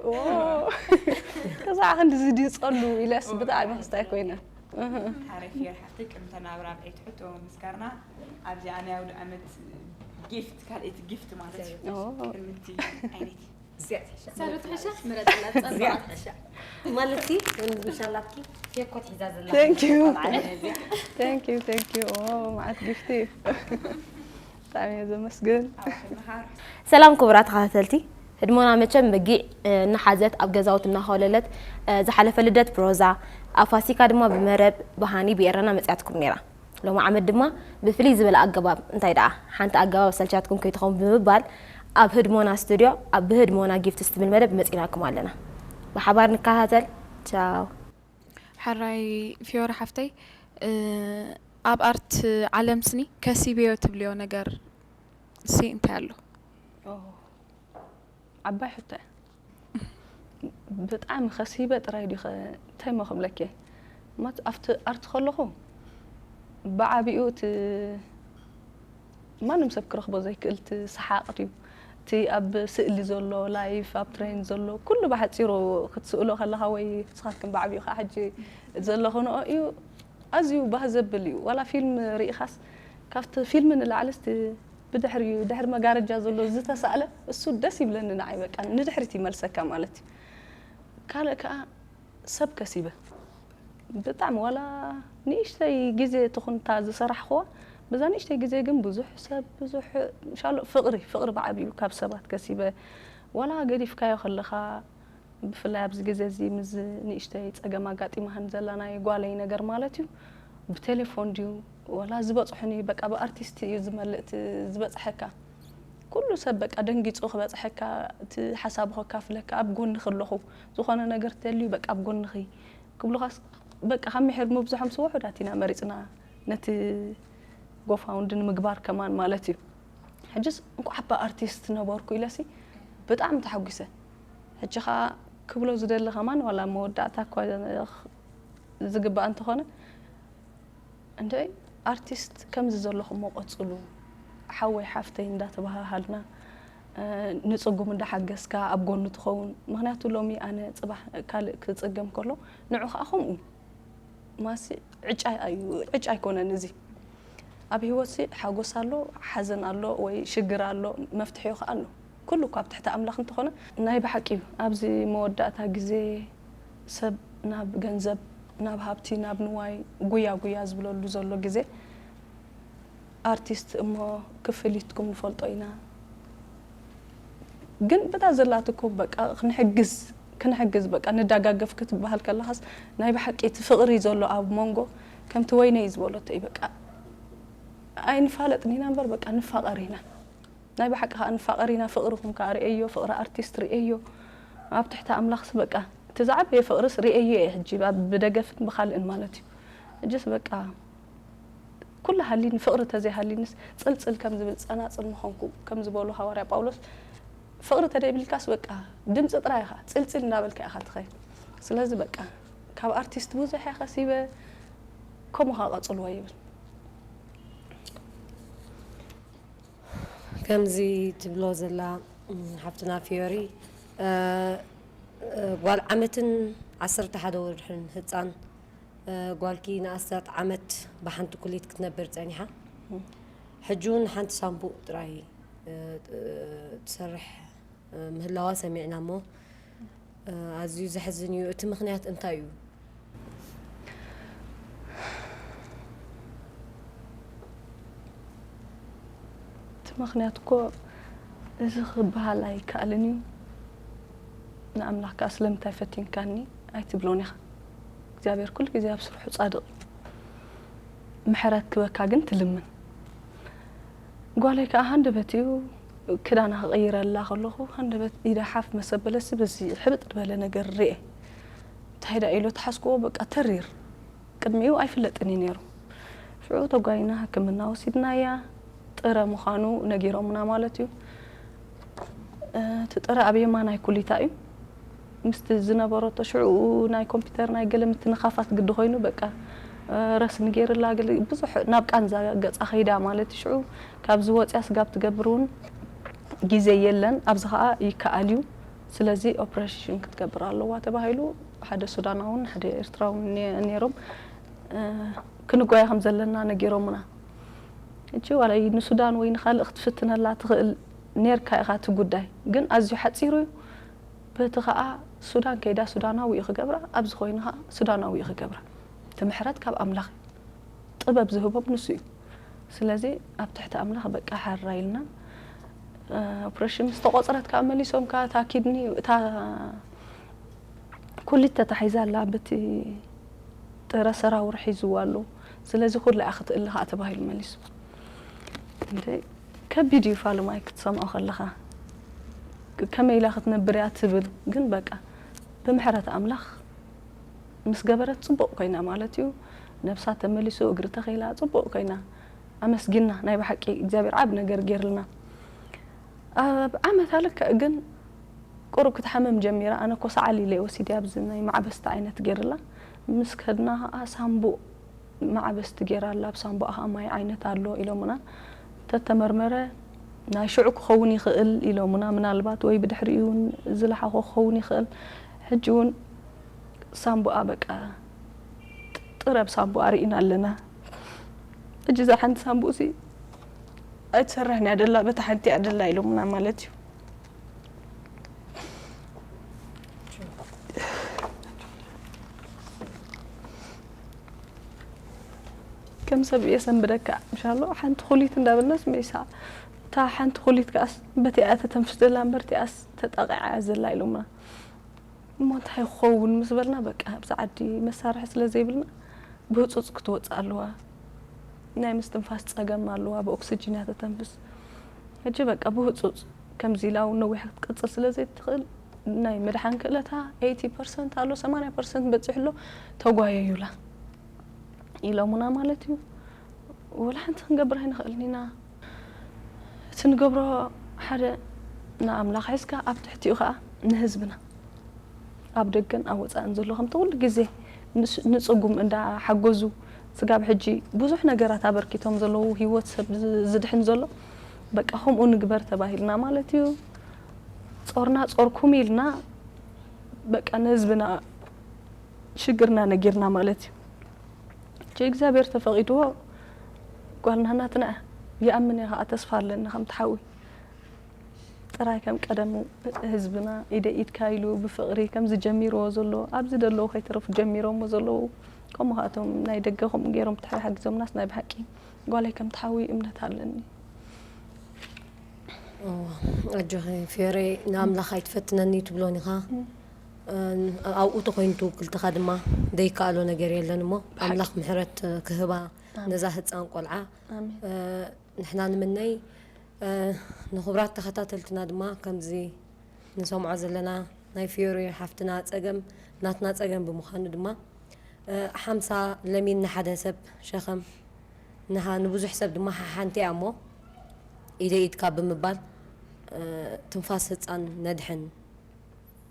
ከዛ ክንዲ ዝድፀሉ ኢልያስ ብጣዕሚ ክስታይ ኮይነ። ሓረፊር ሓፍቲ ቅድሚ ተናብራ ብዒት ሕቶ ምስጋርና ኣብዚኣ ናይ ኣውደ ዓመት ጊፍት ካልኣይቲ ጊፍት ማለት እዩ። ቅድምቲ ዓይነት ሳሉ ትሕሻ ምረጥላ ጸባቕ ትሕሻ ማለትኪ ምሻላትኪ የኮት ሒዛ ዘላ Thank you. Thank you, thank you. ኦ መዓት ጊፍቲ እዩ። ብጣዕሚ እየ ዘመስግን። ሰላም ክቡራት ተኸታተልቲ ህድሞና መቸም በጊዕ እናሓዘት ኣብ ገዛውት እናኸለለት ዝሓለፈ ልደት ብሮዛ ኣብ ፋሲካ ድማ ብመረብ ብሃኒ ብኤረና መፅያትኩም ነይራ። ሎሚ ዓመት ድማ ብፍልይ ዝበለ ኣገባብ እንታይ ደኣ ሓንቲ ኣገባብ ሰልቻትኩም ከይትኸውን ብምባል ኣብ ህድሞና ስቱድዮ ኣብ ብህድሞና ጊፍትስ ትብል መደብ መፂናኩም ኣለና። ብሓባር ንከታተል። ቻው። ሕራይ ፊዮሪ ሓፍተይ ኣብ ኣርት ዓለም ስኒ ከሲብዮ ትብልዮ ነገር ሲ እንታይ ኣሎ? ዓባይ ሕቶ እያ። ብጣዕሚ ከሲበ ጥራይ ድዩ እንታይ ሞ ክብለኪ እየ። ማት ኣብቲ ኣርት ከለኹ ብዓቢኡ እቲ ማንም ሰብ ክረኽቦ ዘይክእል እቲ ሰሓቕ ድዩ እቲ ኣብ ስእሊ ዘሎ ላይፍ ኣብ ትሬን ዘሎ ኩሉ ብሓፂሩ ክትስእሎ ከለኻ ወይ ንስኻትክን ብዓቢኡ ከዓ ሕጂ ዘለኽንኦ እዩ። ኣዝዩ ባህ ዘብል እዩ። ዋላ ፊልም ርኢኻስ ካብቲ ፊልም ንላዕሊ እስቲ ብድሕሪኡ ድሕሪ መጋረጃ ዘሎ ዝተሳእለ እሱ ደስ ይብለኒ ንዓይ በቃ ንድሕሪት ይመልሰካ ማለት እዩ። ካልእ ከዓ ሰብ ከሲበ ብጣዕሚ ዋላ ንእሽተይ ግዜ ትኹንታ ዝሰራሕኽዋ በዛ ንእሽተይ ግዜ ግን ብዙሕ ሰብ ብዙሕ ሻሎ ፍቕሪ ፍቕሪ ብዓብዩ ካብ ሰባት ከሲበ ዋላ ገዲፍካዮ ከለኻ ብፍላይ ኣብዚ ግዜ እዚ ምስ ንእሽተይ ፀገም ኣጋጢማህን ዘላ ናይ ጓለይ ነገር ማለት እዩ ብቴሌፎን ድዩ ዋላ ዝበፅሑኒ በቃ ብኣርቲስት እዩ ዝመልእ እቲ ዝበፅሐካ ኩሉ ሰብ በቃ ደንጊፁ ክበፅሐካ እቲ ሓሳቡ ከካፍለካ ኣብ ጎንኺ ኣለኹ ዝኾነ ነገር ተልዩ በቃ ኣብ ጎንኺ ክብሉኻስ በቃ ካብ ምሕር ምብዝሖም ስውሑዳት ኢና መሪፅና ነቲ ጎፋውንድ ንምግባር ከማን ማለት እዩ። ሕጅስ እንኳዕ እባ ኣርቲስት ነበርኩ ኢለሲ ብጣዕሚ ተሓጒሰ። ሕጂ ኸዓ ክብሎ ዝደሊ ከማን ዋላ መወዳእታ እኳ ዝግባእ እንተኾነ እንድዒ ኣርቲስት ከምዚ ዘለኹሞ ቀፅሉ ሓወይ ሓፍተይ እንዳተባሃሃልና ንፅጉም እንዳሓገዝካ ኣብ ጎኑ ትኸውን። ምኽንያቱ ሎሚ ኣነ ፅባሕ ካልእ ክፅገም ከሎ ንዑ ኸዓ ከምኡ ማሲ ዕጫ እዩ ዕጫ ኣይኮነን እዚ ኣብ ህይወትሲ ሓጎስ ኣሎ ሓዘን ኣሎ ወይ ሽግር ኣሎ መፍትሒኡ ከዓ ኣሎ ኩሉ እኳ ኣብ ትሕቲ ኣምላኽ እንተኾነ ናይ ብሓቂ እዩ ኣብዚ መወዳእታ ግዜ ሰብ ናብ ገንዘብ ናብ ሃብቲ ናብ ንዋይ ጉያ ጉያ ዝብለሉ ዘሎ ግዜ ኣርቲስት እሞ ክፍሊትኩም ንፈልጦ ኢና ግን ብታ ዘላትኩም በቃ ክንሕግዝ ክንሕግዝ በቃ ንዳጋገፍ ክትበሃል ከለኻስ ናይ ብሓቂ እቲ ፍቕሪ ዘሎ ኣብ መንጎ ከምቲ ወይነይ ዝበለቶ እዩ በቃ ኣይንፋለጥን ኢና እምበር በቃ ንፋቐር ኢና ናይ ብሓቂ ከዓ ንፋቐር ኢና ፍቕርኹም ከዓ ርእየዮ ፍቕሪ ኣርቲስት ርእየዮ ኣብ ትሕቲ ኣምላኽስ በቃ እቲ ዝዓበየ ፍቕርስ ርእየዮ እየ ሕጂ ብደገፍን ብካልእን ማለት እዩ ሕጅስ በቃ ኩሉ ሃሊኒ ፍቕሪ ተዘይሃሊንስ ፅልፅል ከም ዝብል ፀናፅል ምኾንኩ ከም ዝበሉ ሃዋርያ ጳውሎስ ፍቕሪ ተደይብልካስ በቃ ድምፂ ጥራይ ኢኻ ፅልፅል እንዳበልካ ኢኻ ትኸይድ ስለዚ በቃ ካብ ኣርቲስት ብዙሕ እየ ከሲበ ከምኡ ኸዓ ቀፅልዎ ይብል ከምዚ ትብሎ ዘላ ሓፍትና ፊዮሪ ጓል ዓመትን ዓሰርተ ሓደ ወርሕን ህፃን ጓልኪ ንኣስታት ዓመት ብሓንቲ ኩሊት ክትነብር ፀኒሓ ሕጂ እውን ሓንቲ ሳምቡእ ጥራይ ትሰርሕ ምህላዋ ሰሚዕና እሞ ኣዝዩ ዘሕዝን እዩ እቲ ምኽንያት እንታይ እዩ እቲ ምኽንያት እኮ እዚ ክበሃል ኣይከኣልን እዩ ንኣምላኽ ከዓ ስለምንታይ ፈቲንካኒ ኣይትብሎን ኢኻ እግዚኣብሔር ኩሉ ግዜ ኣብ ስርሑ ፃድቕ እዩ ምሕረት ክበካ ግን ትልምን ጓለይ ከዓ ሃንደበት እዩ ክዳና ክቕይረላ ከለኹ ሃንደበት ኢዳ ሓፍ መሰበለሲ በዚ ሕብጥ ዝበለ ነገር ርኤ እንታይ ዳ ኢሎ ተሓስክዎ በቃ ተሪር ቅድሚኡ ኣይፍለጥን እዩ ነይሩ ሽዑ ተጓይና ሕክምና ወሲድናያ ጥረ ምዃኑ ነጊሮምና ማለት እዩ። እቲ ጥረ ኣብ የማናይ ኩሊታ እዩ። ምስቲ ዝነበረቶ ሽዑ ናይ ኮምፒውተር ናይ ገለ ምትንኻፋት ግዲ ኮይኑ በቃ ረስኒ ገይርላ ገለ ብዙሕ ናብ ቃንዛ ገጻ ከይዳ ማለት እዩ። ሽዑ ካብዚ ወጽያ ስጋብ ትገብር እውን ግዜ የለን። ኣብዚ ኸኣ ይከኣል እዩ። ስለዚ ኦፕሬሽን ክትገብር ኣለዋ ተባሂሉ ሓደ ሱዳናውን ሓደ ኤርትራውን ነ- ነይሮም። ክንጓየ ከም ዘለና ነጊሮምና። እቺ ዋላ ንሱዳን ወይ ንኻልእ ክትፍትነላ ትኽእል ኔርካ ኢኻ እቲ ጉዳይ ግን ኣዝዩ ሓፂሩ እዩ። በቲ ከዓ ሱዳን ከይዳ ሱዳናዊ እዩ ክገብራ ኣብዚ ኮይኑ ከዓ ሱዳናዊ እዩ ክገብራ። እቲ ምሕረት ካብ ኣምላኽ እዩ። ጥበብ ዝህቦም ንሱ እዩ። ስለዚ ኣብ ትሕቲ ኣምላኽ በቃ ሓራ ኢልና ኦፕሬሽን ምስ ተቆፅረት ከዓ መሊሶም ከዓ እታ ኪድኒ እታ ኩሊት ተታሒዛ ኣላ በቲ ጥረ ሰራውር ሒዝዋ ኣሎ። ስለዚ ኩላ እያ ክትእል ከዓ ተባሂሉ መሊሱ። እንደ ከቢድ እዩ ፋሉማይ ክትሰምዖ ከለኻ ከመይ ኢላ ክትነብር እያ ትብል ግን በቃ ብምሕረት ኣምላኽ ምስ ገበረት ፅቡቕ ኮይና ማለት እዩ። ነብሳ ተመሊሱ እግሪ ተኸይላ ፅቡቕ ኮይና ኣመስጊና ናይ ብሓቂ እግዚኣብሔር ዓብ ነገር ገይርልና ኣብ ዓመት ኣልክዕ ግን ቁሩብ ክትሓመም ጀሚራ ኣነ ኮ ሰዓል ኢለ ወሲደ ኣብዚ ናይ ማዕበስቲ ዓይነት ገይርላ ምስ ከድና ከዓ ሳምቡእ ማዕበስቲ ገይራ ኣላ ኣብ ሳምቡኣ ከዓ ማይ ዓይነት ኣሎ ኢሎምና ተተመርመረ ናይ ሽዑ ክኸውን ይኽእል ኢሎምና ምናልባት ወይ ብድሕሪኡ እውን ዝለሓኾ ክኸውን ይኽእል ሕጂ እውን ሳምቡኣ በቃ ጥረብ ሳምቡኣ ርኢና ኣለና ሕጂ እዛ ሓንቲ ሳምቡእ ሲ ኣይትሰርሕን እያ ደላ በታ ሓንቲ እያ ደላ ኢሎምና ማለት እዩ ከም ሰብ እየ ሰንብደካ ምሻሎ ሓንቲ ኩሊት እንዳበልናስ መይሳ እታ ሓንቲ ኩሊት ከኣስ በቲኣ ተተንፍስ ዘላ እምበር ቲኣስ ተጣቂዓ እያ ዘላ ኢሎምና እሞ እንታይ ክኸውን ምስ በልና በቃ ኣብዚ ዓዲ መሳርሒ ስለ ዘይብልና ብህፁፅ ክትወፅእ ኣለዋ ናይ ምስትንፋስ ፀገም ኣለዋ ብኦክስጅን እያ ተተንፍስ ሕጂ በቃ ብህፁፅ ከምዚ ኢላ እውን ነዊሕ ክትቅፅል ስለ ዘይትኽእል ናይ ምድሓን ክእለታ ኤይቲ ፐርሰንት ኣሎ ሰማንያ ፐርሰንት በፂሑ ኣሎ ተጓየዩላ ኢሎሙና ማለት እዩ ወላ ሓንቲ ክንገብር ኣይንኽእልን ኢና እቲ ንገብሮ ሓደ ንኣምላኽ ሒዝካ ኣብ ትሕቲኡ ከዓ ንህዝብና ኣብ ደገን ኣብ ወፃእን ዘሎ ከምቲ ኩሉ ግዜ ንፅጉም እንዳሓገዙ ስጋብ ሕጂ ብዙሕ ነገራት ኣበርኪቶም ዘለዉ ህይወት ሰብ ዝድሕን ዘሎ በቃ ከምኡ ንግበር ተባሂልና ማለት እዩ ጾርና ጾርኩም ኢልና በቃ ንህዝብና ሽግርና ነጊርና ማለት እዩ እግዚኣብሔር ተፈቒድዎ ጓልና ናትና ይኣምን እየ ከዓ ተስፋ ኣለኒ ከም ትሓዊ ጥራይ ከም ቀደሙ ህዝብና ኢደ ኢድካ ኢሉ ብፍቕሪ ከምዚ ጀሚርዎ ዘሎ ኣብዚ ደለዉ ከይተረፉ ጀሚሮሞ ዘለዉ ከምኡ ከኣቶም ናይ ደገ ከምኡ ገይሮም ብትሕሪ ሓጊዞምናስ ናይ ብሓቂ ጓለይ ከም ትሓዊ እምነት ኣለኒ ኣጆኺ ፊዮረይ ንኣምላኽ ኣይትፈትነኒ ትብሎን ኢኻ ኣብኡ ተኮይኑ ትውክልትኻ ድማ ዘይከኣሎ ነገር የለን እሞ ኣምላኽ ምሕረት ክህባ ነዛ ህፃን ቆልዓ ንሕና ንምነይ ንኽብራት ተኸታተልትና ድማ ከምዚ ንሰምዖ ዘለና ናይ ፊዮሪ ሓፍትና ፀገም ናትና ፀገም ብምዃኑ ድማ ሓምሳ ለሚን ንሓደ ሰብ ሸኸም ንሃ ንብዙሕ ሰብ ድማ ሓሓንቲ እያ እሞ ኢደ ኢድካ ብምባል ትንፋስ ህፃን ነድሕን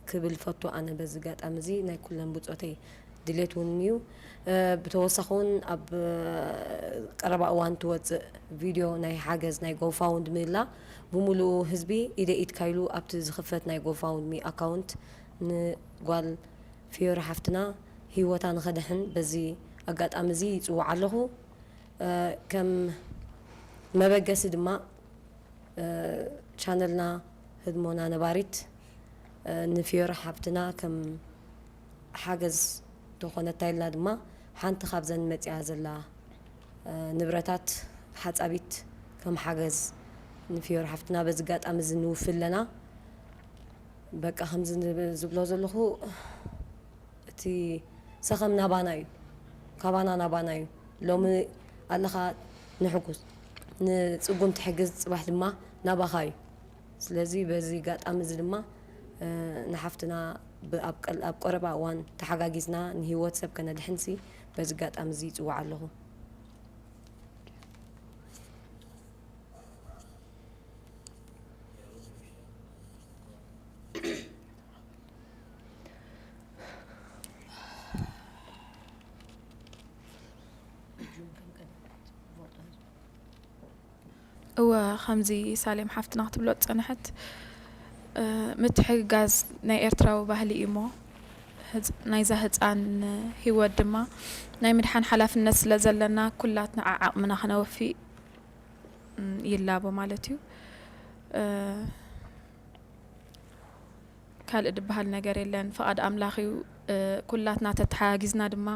ክብል ፈቱ ኣነ በዚ ጋጣሚ እዚ ናይ ኩለን ብፆተይ ድሌት እውን እዩ ብተወሳኺ እውን ኣብ ቀረባ እዋን ትወፅእ ቪድዮ ናይ ሓገዝ ናይ ጎፋውንድ ምህላ ብምሉኡ ህዝቢ ኢደ ኢድካ ኢሉ ኣብቲ ዝኽፈት ናይ ጎፋውንድሚ ኣካውንት ንጓል ፊዮሪ ሓፍትና ህይወታ ንኸድሕን በዚ ኣጋጣሚ እዚ ይፅውዓ ኣለኹ ከም መበገሲ ድማ ቻነልና ህድሞና ነባሪት ንፊዮሪ ሓብትና ከም ሓገዝ ተኾነታ ኢልና ድማ ሓንቲ ካብዘን መፂኣ ዘላ ንብረታት ሓፃቢት ከም ሓገዝ ንፊዮሪ ሓፍትና በዚ ኣጋጣሚ እዚ ንውፊ ኣለና በቃ ከምዚ ዝብሎ ዘለኹ እቲ ሰኸም ናባና እዩ ካባና ናባና እዩ ሎሚ ኣለኻ ንሕጉዝ ንፅጉም ትሕግዝ ፅባሕ ድማ ናባኻ እዩ ስለዚ በዚ ጋጣሚ እዚ ድማ ንሓፍትና ኣብ ቀረባ እዋን ተሓጋጊዝና ንሂወት ሰብ ከነድሕንሲ በዚ ጋጣሚ እዚ ይፅዋዕ ኣለኹ እወ፣ ከምዚ ሳሌም ሓፍትና ክትብሎ ዝጸንሐት፣ እ፣ ምትሕግጋዝ ናይ ኤርትራዊ ባህሊ እዩ እሞ፣ ህጽ-፣ ናይዛ ህጻን ህይወት ድማ ናይ ምድሓን ሓላፍነት ስለ ዘለና፣ ኩላትና ዓዓቕምና ክነወፊ፣ እም፣ ይላቦ ማለት እዩ። እ፣ ካልእ ድበሃል ነገር የለን፣ ፍቓድ ኣምላኽ እዩ። እ፣ ኩላትና ተተሓጋጊዝና ድማ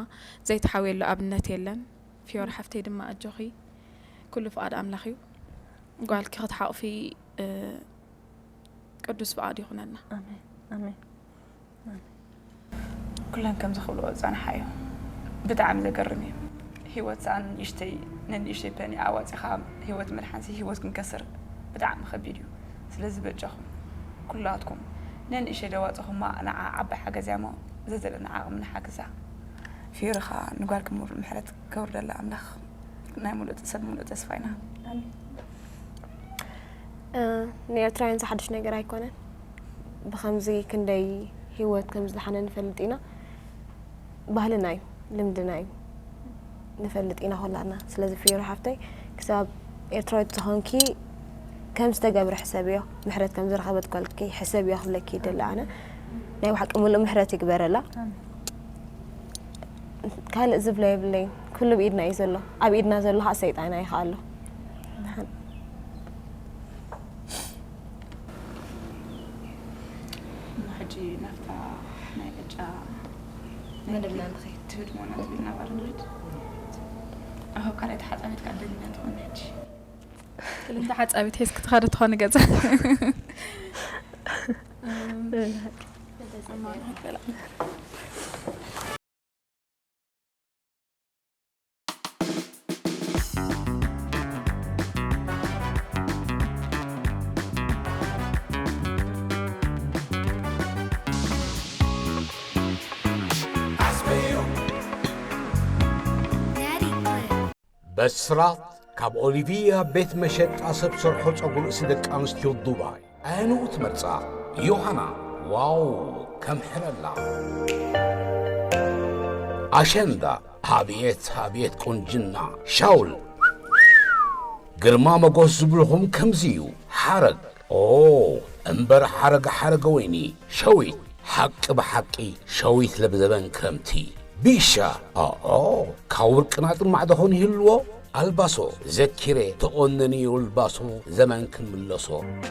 ዘይተሓውየሉ ኣብነት የለን። ፊዮሪ ሓፍተይ ድማ ኣጆኺ፣ ኩሉ ፍቓድ ኣምላኽ እዩ። ጓልኪ ክትሓቑፊ፣ እ፣ ቅዱስ ፍቓድ ይኹነልና። ኣሜን፣ ኣሜን። ኩለን ከምዚ ክብልኦ ዝጸንሓ እዩ። ብጣዕሚ ዘገርም እዩ። ህይወት ሰኣን ንእሽተይ ነንእሽተይ ፐኒ ኣዋጺኻ ህይወት ምድሓንሲ ህይወት ክንከስር ብጣዕሚ ከቢድ እዩ። ስለዚ በጃኹም ኩላትኩም ነንእሽተይ ደዋጽኹማ ንዓ ዓባይ ሓገዝ እያ እሞ ዘዘለና ዓቕሚ ንሓግዛ። ፊዮሪ ኸኣ ንጓልኪ ምሩር ምሕረት ከውርደላ ኣምላኽ ናይ ሙሉእ ሰብ ሙሉእ ተስፋ ኢና። ኣሜን። ንኤርትራውያን ዝሓድሽ ነገር ኣይኮነን። ብኸምዚ ክንደይ ህይወት ከም ዝደሓነ ንፈልጥ ኢና። ባህልና እዩ፣ ልምድና እዩ፣ ንፈልጥ ኢና ኩላትና። ስለዚ ፊዮሪ ሓፍተይ ክሳብ ኤርትራዊት ዝኾንኪ ከም ዝተገብረ ሕሰብዮ፣ ምሕረት ከም ዝረኸበት ጓልኪ ሕሰብዮ ክብለኪ ይደሊ ኣነ። ናይ ብሓቂ ምሉእ ምሕረት ይግበረላ። ካልእ ዝብሎ የብለይን። ኩሉ ብኢድና እዩ ዘሎ። ኣብ ኢድና ዘሎ ከዓ ሰይጣን ኣይኸኣሎ። ሕጂ ናብታ ናይ ዕጫ መደብና ንኸይድ ትህድሞና ትብልና ባር ንኸይድ ኣብ ካልኣይቲ ሓፃዊት ከዓ ደሊና ትኾን ሕጂ ክልተ ሓፃዊት ሒዝክ ትኸድ ትኾን ገዛ በስራት ካብ ኦሊቪያ ቤት መሸጣ ሰብ ሰርሖ ጸጉሪ ርእሲ ደቂ ኣንስትዮ ዱባይ። ኣየንኡ ትመርጻ? ዮሃና፣ ዋው፣ ከም ሕለላ። ኣሸንዳ፣ ኣብየት ኣብየት ቁንጅና። ሻውል፣ ግርማ መጎስ ዝብልኹም ከምዚ እዩ። ሓረግ፣ ኦ፣ እምበር ሓረግ ሓረገ ወይኒ። ሸዊት፣ ሓቂ ብሓቂ ሸዊት ለብዘበን ክረምቲ። ቢሻ፣ ኦኦ፣ ካብ ውርቅና ጥማዕ ደኾን ይህልዎ? ኣልባሶ፣ ዘኪረ ተቆነኒ ኣልባሶ ዘመን ክንምለሶ።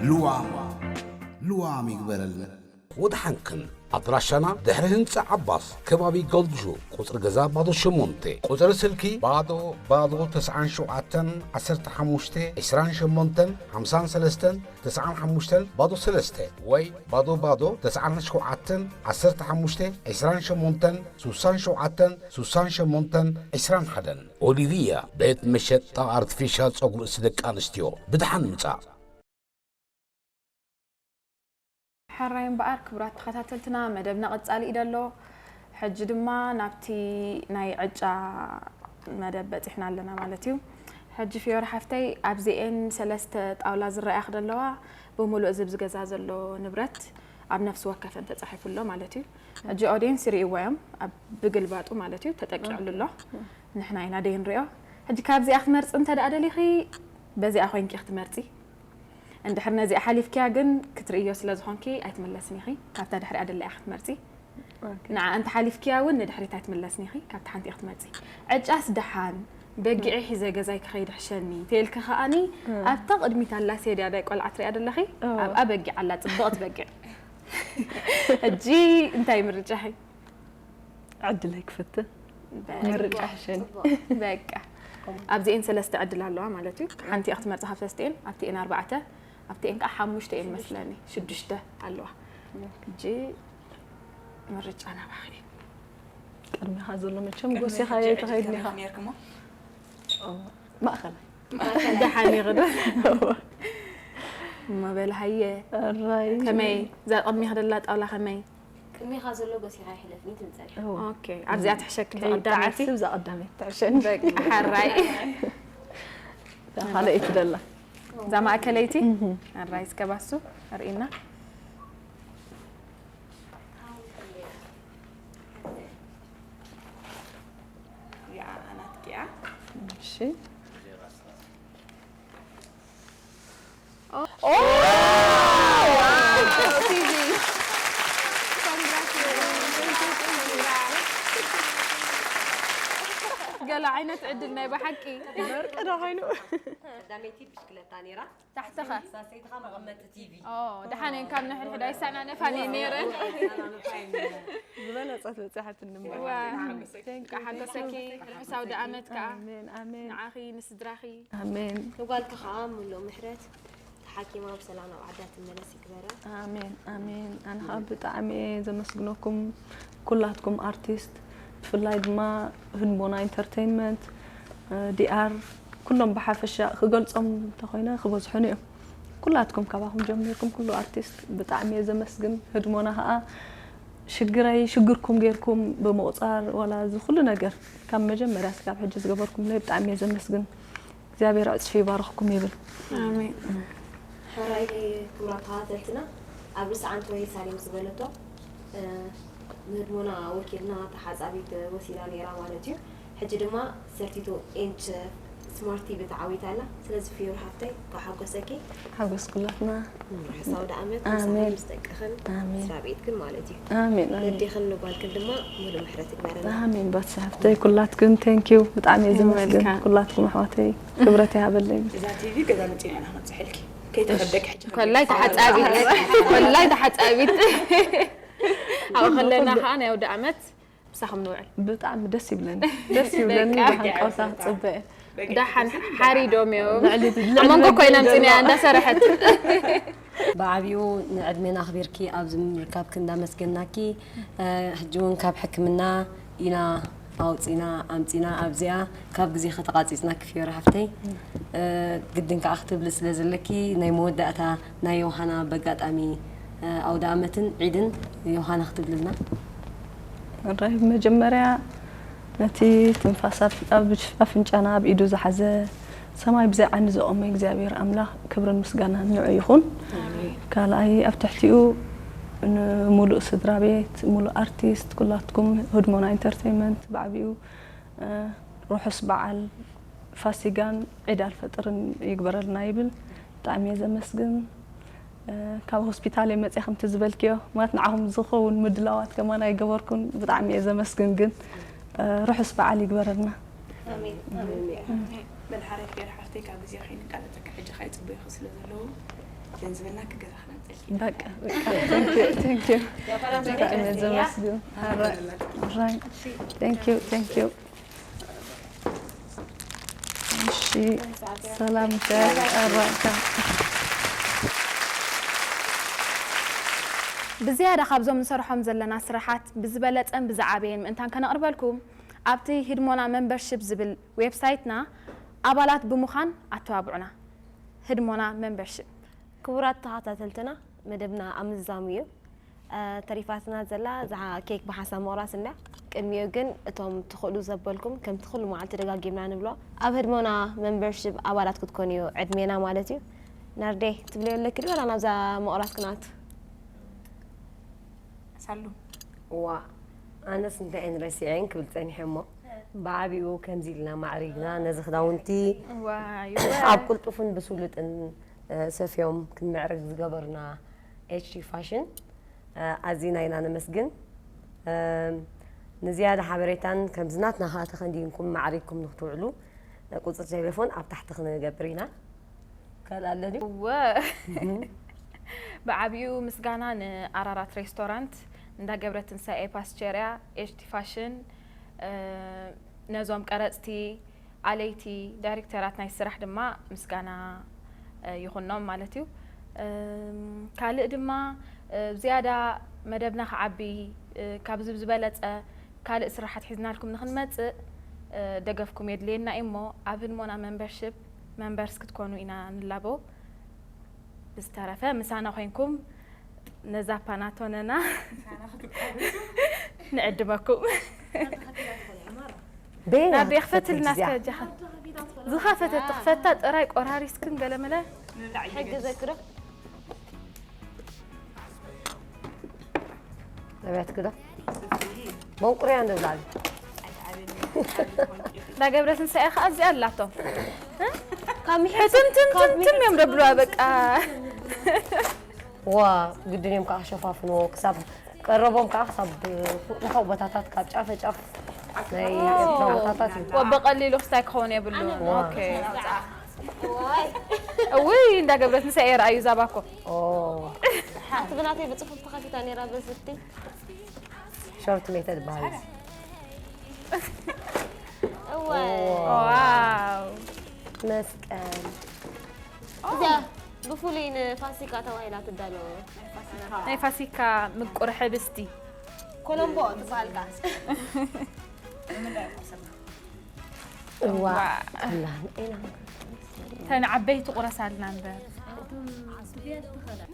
ልዋም ልዋም ይግበረልና። ወድሓንክን። ኣድራሻና ድሕሪ ህንጻ ዓባስ ከባቢ ጎልድ ሹ ቁጽሪ ገዛ ባዶ ሸሞንተ ቁጽሪ ስልኪ ባዶ ባዶ ተስዓን ሸውዓተን ዓሰርተ ሓሙሽተ ዕስራን ሸሞንተን ሓምሳን ሰለስተን ተስዓን ሓሙሽተን ባዶ ሰለስተ ወይ ባዶ ባዶ ተስዓን ሸውዓተን ዓሰርተ ሓሙሽተ ዕስራን ሸሞንተን ሱሳን ሸውዓተን ሱሳን ሸሞንተን ዕስራን ሓደን። ኦሊቪያ ቤት መሸጣ ኣርቲፊሻል ጸጉሪ ርእሲ ደቂ ኣንስትዮ። ብድሓን ምጻእ። ሕራይ እምበኣር ክቡራት ተኸታተልትና መደብና ቀጻሊ እዩ ደሎ። ሕጂ ድማ ናብቲ ናይ ዕጫ መደብ በጺሕና ኣለና ማለት እዩ። ሕጂ ፍዮሪ ሓፍተይ ኣብዚኤን ሰለስተ ጣውላ ዝረኣያ ክደለዋ ብምሉእ ዝብዚ ገዛ ዘሎ ንብረት ኣብ ነፍሲ ወከፈን ተጻሒፉ ኣሎ ማለት እዩ። ሕጂ ኦድየንስ ይርእይዎ እዮም ኣብ ብግልባጡ ማለት እዩ ተጠቂዕሉ ኣሎ። ንሕና ኢና ደይ ንሪኦ። ሕጂ ካብዚኣ ክትመርጺ እንተ ደኣ ደሊኺ በዚኣ ኮይንኪ ክትመርጺ። እንድሕር ነዚኣ ሓሊፍክያ ግን ክትርእዮ ስለ ዝኾንኪ ኣይትምለስን ኢኺ። ካብታ ድሕሪኣ ደላ ኢኺ ክትመርጺ። ንዓ እንተ ሓሊፍክያ እውን ንድሕሪት ኣይትምለስን ኢኺ። ካብታ ሓንቲ ኢኺ ክትመርጺ። ዕጫስ ደሓን በጊዐይ ሒዘ ገዛይ ክኸይድ ሕሸኒ ተይልኪ ከኣኒ ኣብታ ቅድሚት ኣላ ሴድያ ናይ ቆልዓ ትሪኣ ደለኺ ኣብኣ በጊዕ ኣላ ጽብቕቲ በጊዕ። ሕጂ እንታይ ምርጫኺ? ዕድለይ ክፍትን ምርጫ ሕሸኒ። በቃ ኣብዚኤን ሰለስተ ዕድል ኣለዋ ማለት እዩ። ሓንቲ እያ ክትመርፃ ካብ ሰለስቲኤን ኣብቲኤን ኣርባዕተ ኣብቲኤን ከዓ ሓሙሽተ እየን መስለኒ ሽዱሽተ ኣለዋ። ሕጂ ምርጫ ናባኺ እዩ። ቅድሚኻ ዘሎ መቸም ጎሲኻዮ ተኸይድኒኻ። ማእኸላይ ደሓን ይኽደ እሞ በል ሃየ ራይ ከመይ እዛ ቅድሚኻ ደላ ጣውላ ከመይ ቅድሜኻ ዘሎ ጎሲኻ ይሕለፍኒ ትምፀል ኦኬ ኣብዚኣ ትሕሸኪ ዝቐዳመይቲ ትዓስብ ዝቐዳመይቲ ትሕሸኒ ሓራይ ካልኣይቲ ደላ እዛ ማእከለይቲ ኣራይ እስከ ባሱ ኣርእና እዚኣ ናትኪ እያ እሺ ቲቪ። ገለ ዓይነት ዕድል ናይ ብሓቂ። በርቂ ዶ ኮይኑ? ቀዳመይቲ ብሽክለታ ነይራ። ታሕትኸ። ሳሰይትኻ መቐመጢ ቲቪ። ኦ፣ ደሓነን ካብ ንሕድሕድ ኣይሰናነፋን እየ ነይረን። ዝበለጸት በጻሕት እንበር። ዋ፣ ሓጎሰኪ ርሑስ ኣውደ ዓመት ከኣ። ኣሜን ኣሜን ንዓኺ ንስድራኺ። ኣሜን ንጓልኪ ከዓ ሙሉእ ምሕረት ተሓኪማ ብሰላም ናብ ዓዳ ትመለስ ይግበራ። ኣሜን ኣሜን። ኣነ ከዓ ብጣዕሚ እየ ዘመስግነኩም ኩላትኩም ኣርቲስት፣ ብፍላይ ድማ ህድሞና ኢንተርቴይንመንት፣ ዲኣር፣ ኩሎም ብሓፈሻ ክገልጾም እንተኮይነ ክበዝሑን እዮም። ኩላትኩም ካባኹም ጀሚርኩም ኩሉ ኣርቲስት ብጣዕሚ እየ ዘመስግን። ህድሞና ከዓ ሽግረይ ሽግርኩም ጌርኩም ብምቑፃር ዋላ እዚ ኩሉ ነገር ካብ መጀመርያ እስካብ ሕጂ ዝገበርኩምለይ ብጣዕሚ እየ ዘመስግን። እግዚኣብሔር ዕፅፊ ይባርኽኩም ይብል። ኣሜን። ሕራይ ክቡራት ተኸታተልትና ኣብ ርእሲ ዓንተወይ ሳሌም ዝበለቶ ንህድሞና ወኪልና ተሓፃቢት ወሲዳ ነይራ ማለት እዩ። ሕጂ ድማ ሰርቲቶ ኢንች ስማርት ቲቪ ተዓዊታ ኣላ። ስለዚ ፍዮሪ ሓፍተይ ካብ ሓጎሰኪ ሓጎስ ኩላትና። ርሑስ ኣውደ ዓመት ኣሜን። ምሳኺ ምስ ደቅኽን ኣሜን። ስድራ ቤትክን ማለት እዩ። ኣሜን ኣሜን። ነዴኽን ንጓልክን ድማ ሙሉእ ምሕረት ይግበረልና። ኣሜን ባትሲ ሓፍተይ ኩላትክን ቴንኪዩ ብጣዕሚ እየ ዘመስግን። Welcome። ኩላትኩም ኣሕዋተይ ክብረት ይሃበለይ። እዛ ቲቪ ገዛ መፂና ኢና ነብፅሐልኪ ከይተኸብደኪ ሕጂ ኮላይ ተሓጻቢት ኮላይ ተሓጻቢት። ኣብኡ ከለና ከዓ ናይ ኣውደ ዓመት ምሳኹም ንውዕል። ብጣዕሚ ደስ ይብለኒ ደስ ይብለኒ በቃ። ብሃንቀውታ ክፅበ እየ። ዳሓን ሓሪዶም እዮም። ልዕሊ- ልዕሊ ኣብ መንጎ ኮይና ልዕሊ ምፅና ዘሎ። እንዳሰረሐት። ብዓብዩ ንዕድሜና ኣኽቢርኪ ኣብዚ ምርካብ ክንዳ መስገናኪ ሕጂ እውን ካብ ሕክምና ኢና ኣውፂና ኣምፂና ኣብዚኣ ካብ ግዜ ከተቃፂፅና ክፍዮሪ ሓፍተይ ግድን ከዓ ክትብሊ ስለ ዘለኪ ናይ መወዳእታ ናይ ዮሃና በጋጣሚ ኣውደ ኣመትን ዒድን ዮሃና ክትብልልና ራይ መጀመርያ ነቲ ትንፋስ ኣብ ኣፍንጫና ኣብ ኢዱ ዝሓዘ ሰማይ ብዘይ ዓይኒ ዘቆመ እግዚኣብሔር ኣምላኽ ክብርን ምስጋናን ንዑ ይኹን። ካልኣይ ኣብ ትሕቲኡ ንሙሉእ ስድራ ቤት ሙሉእ ኣርቲስት ኩላትኩም ህድሞና ኢንተርቴይንመንት ብዓብኡ ርሑስ በዓል ፋሲጋን ዒድ ኣልፈጥርን ይግበረልና ይብል። ብጣዕሚ እየ ዘመስግን። ካብ ሆስፒታል እየ መፅየ ከምቲ ዝበልክዮ ማለት ንዓኹም ዝኸውን ምድላዋት ከማን ኣይገበርኩን። ብጣዕሚ እየ ዘመስግን ግን ርሑስ በዓል ይግበረልና። ኣሜን። መድሓረ ክቤር ሓፍተይ ካብ ግዜ ከይንቃለፀካ ሕጂ ካይፅበዩኺ ስለ ዘለዉ ገንዝበልና ክገዛ ክነምፀልኪ በቃ በቃ thank you thank you ብጣዕሚ እየ ዘመስግን። Right thank you thank you እሺ ሰላም ተራካ ብዝያዳ ካብዞም ንሰርሖም ዘለና ስራሓት ብዝበለፀን ብዝዓበየን ምእንታን ከነቕርበልኩም ኣብቲ ህድሞና መንበርሽፕ ዝብል ዌብሳይትና ኣባላት ብምዃን ኣተባብዑና። ህድሞና መንበርሽፕ። ክቡራት ተኸታተልትና መደብና ኣብ ምዝዛሙ እዩ። ተሪፋትና ዘላ እዛ ኬክ ብሓንሳብ ምቑራስ እንዳ ቅድሚኡ ግን እቶም ትኽእሉ ዘበልኩም ከምቲ ኩሉ መዓልቲ ደጋጊምና ንብሎ ኣብ ህድሞና መንበርሽፕ ኣባላት ክትኮኑ እዩ ዕድሜና ማለት እዩ። ናርዴ ትብልዮ ኣለኪ ዶ ዋላ ናብዛ ምቑራስ ክናቱ? ሳሉ ዋ ኣነስ እንታይ እየን ረሲዐን ክብል ፀኒሐ እሞ ብዓቢኡ ከምዚ ኢልና ማዕሪግና ነዚ ክዳውንቲ ዋይ ኣብ ቅልጡፍን ብስሉጥን ሰፍዮም ክንምዕርግ ዝገበሩና ኤች ፋሽን ኣዚና ኢና ነመስግን። ንዝያዳ ሓበሬታን ከምዚ ናትና ከዓ ተኸንዲንኩም ማዕሪግኩም ንክትውዕሉ ቁፅሪ ቴሌፎን ኣብ ታሕቲ ክንገብር ኢና። ካልእ ኣሎ ድዩ? እወ ብዓቢኡ ምስጋና ንኣራራት ሬስቶራንት፣ እንዳ ገብረ ትንሳኤ ፓስቸርያ፣ ኤች ቲ ፋሽን፣ ነዞም ቀረፅቲ፣ ኣለይቲ፣ ዳይሬክተራት ናይ ስራሕ ድማ ምስጋና ይኹኖም ማለት እዩ። ካልእ ድማ ዝያዳ መደብና ክዓቢ ካብዚ ብዝበለፀ ካልእ ስራሓት ሒዝናልኩም ንክንመፅእ ደገፍኩም የድልየና እዩ እሞ ኣብ ህድሞና መንበርሽፕ መንበርስ ክትኮኑ ኢና ንላቦ። ብዝተረፈ ምሳና ኮይንኩም ነዛ ፓናቶነና ንዕድመኩም። ቤላ ናርዲ ክፈትልና እስከ እጃኻ። ዝኸፈተት ትኽፈታ ጥራይ ቆራሪስክን ገለመለ። ሕግዘኪ ዶ? ነቢያትኪ ዶ መንቁርያ እንደብላሉ እንዳ ገብረ ትንሳኤ ከዓ እዚኣ ኣላቶም። ካብ ምሕር ሕትምትምትምትም እዮም ደብሉዋ በቃ። ዋ ግድን እዮም ከዓ ሸፋፍንዎ ክሳብ ቀረቦም ከዓ ክሳብ ርሑቕ ቦታታት ካብ ጫፈ ጫፍ ናይ ኤርትራ ቦታታት እዩ። ወበቀሊሉ ክስታይ ክኸውን የብሉ። ዋ። ኦኬ። እውይ እንዳገብረት ምሳይ የርኣዩ ዛባኮ። ኦ ኣቲ ብናተይ ብፅሑፍ ተኸፊታ ነይራ በዝቲ ሾርት ሜተድ በሃል። እዋይ ዋው። መስቀል እዚኣ ብፍሉይ ንፋሲካ ተባሂላ ትዳሎ ናይ ፋሲካ ምቁር ሕብስቲ። ኮሎምቦ ትበሃል ቃ እዋ ዋ። ኩላን ኢና ተን ዓበይቲ ቁረሳልና እምበር።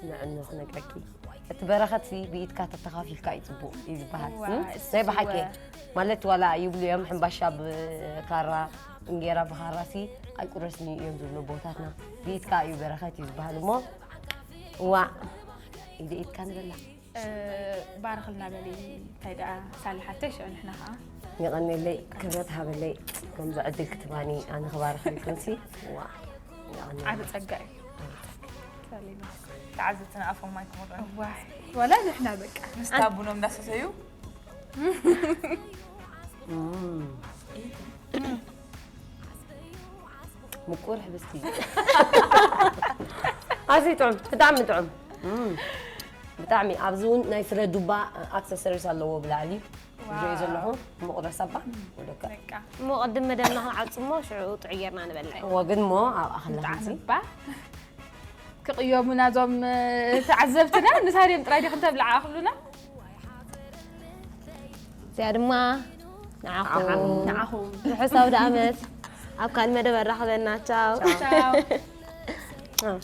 ንዕኖ ክነግረኪ እቲ በረኸት ሲ ብኢድካ ተተኻፊልካ እዩ ፅቡቅ እዩ ዝበሃል ዋ፣ እም? እሱ ናይ ብሓቂ ወ- ማለት ዋላ ይብሉ እዮም ሕምባሻ ብካራ እንጌራ ብካራ ሲ ኣይቁረስን እዩ እዮም ዝብሉ ቦታትና ብኢድካ እዩ በረኸት እዩ ዝበሃል እሞ ዋ ኢደ ኢድካ ንበላ እ፣ ባርኽልና በሊ እንታይ ደኣ ሳልሓተይ ሽዑ ንሕና ከዓ የቐንየለይ ክብረት ሃበለይ ከምዚ ዕድል ክትባኒ ኣነ ክባርኸልክንሲ ዋ የቐንየለይ። ዓቢ ጸጋ እዩ። ሰሊና ተዓዘብትና ኣፎም ማይ ክምርዑ እዋ ወላ ንሕና በቃ ምስታ ቡኖም እንዳሰተዩ እም። ምቁር ሕብስቲ ኣዝዩ ጥዑም ብጣዕሚ ጥዑም እም። ብጣዕሚ ኣብዚ እውን ናይ ፍረ ዱባ ኣክሰሰሪስ ኣለዎ ብላዕሊ ዝሪኦ ዘለኹ ምቁረ ሰባ ወደካ በቃ እሞ ቅድም መደብና ክንዓጽሞ ሽዑ ጥዑይ ጌርና ንበልዕ እዎ ግን ሞ ኣብ ኣኽላ ብጣዕሚ ሕዚ እባ ክቕየሙና እዞም ተዓዘብትና ንሳድዮም ጥራይ ዲኹም ተብልዓ ክብሉና እዚኣ ድማ ንዓኹም ንዓኹም ርሑስ ኣውደ ዓመት ኣብ ካልእ መደብ ኣራኽበና ቻው ቻው ቻው።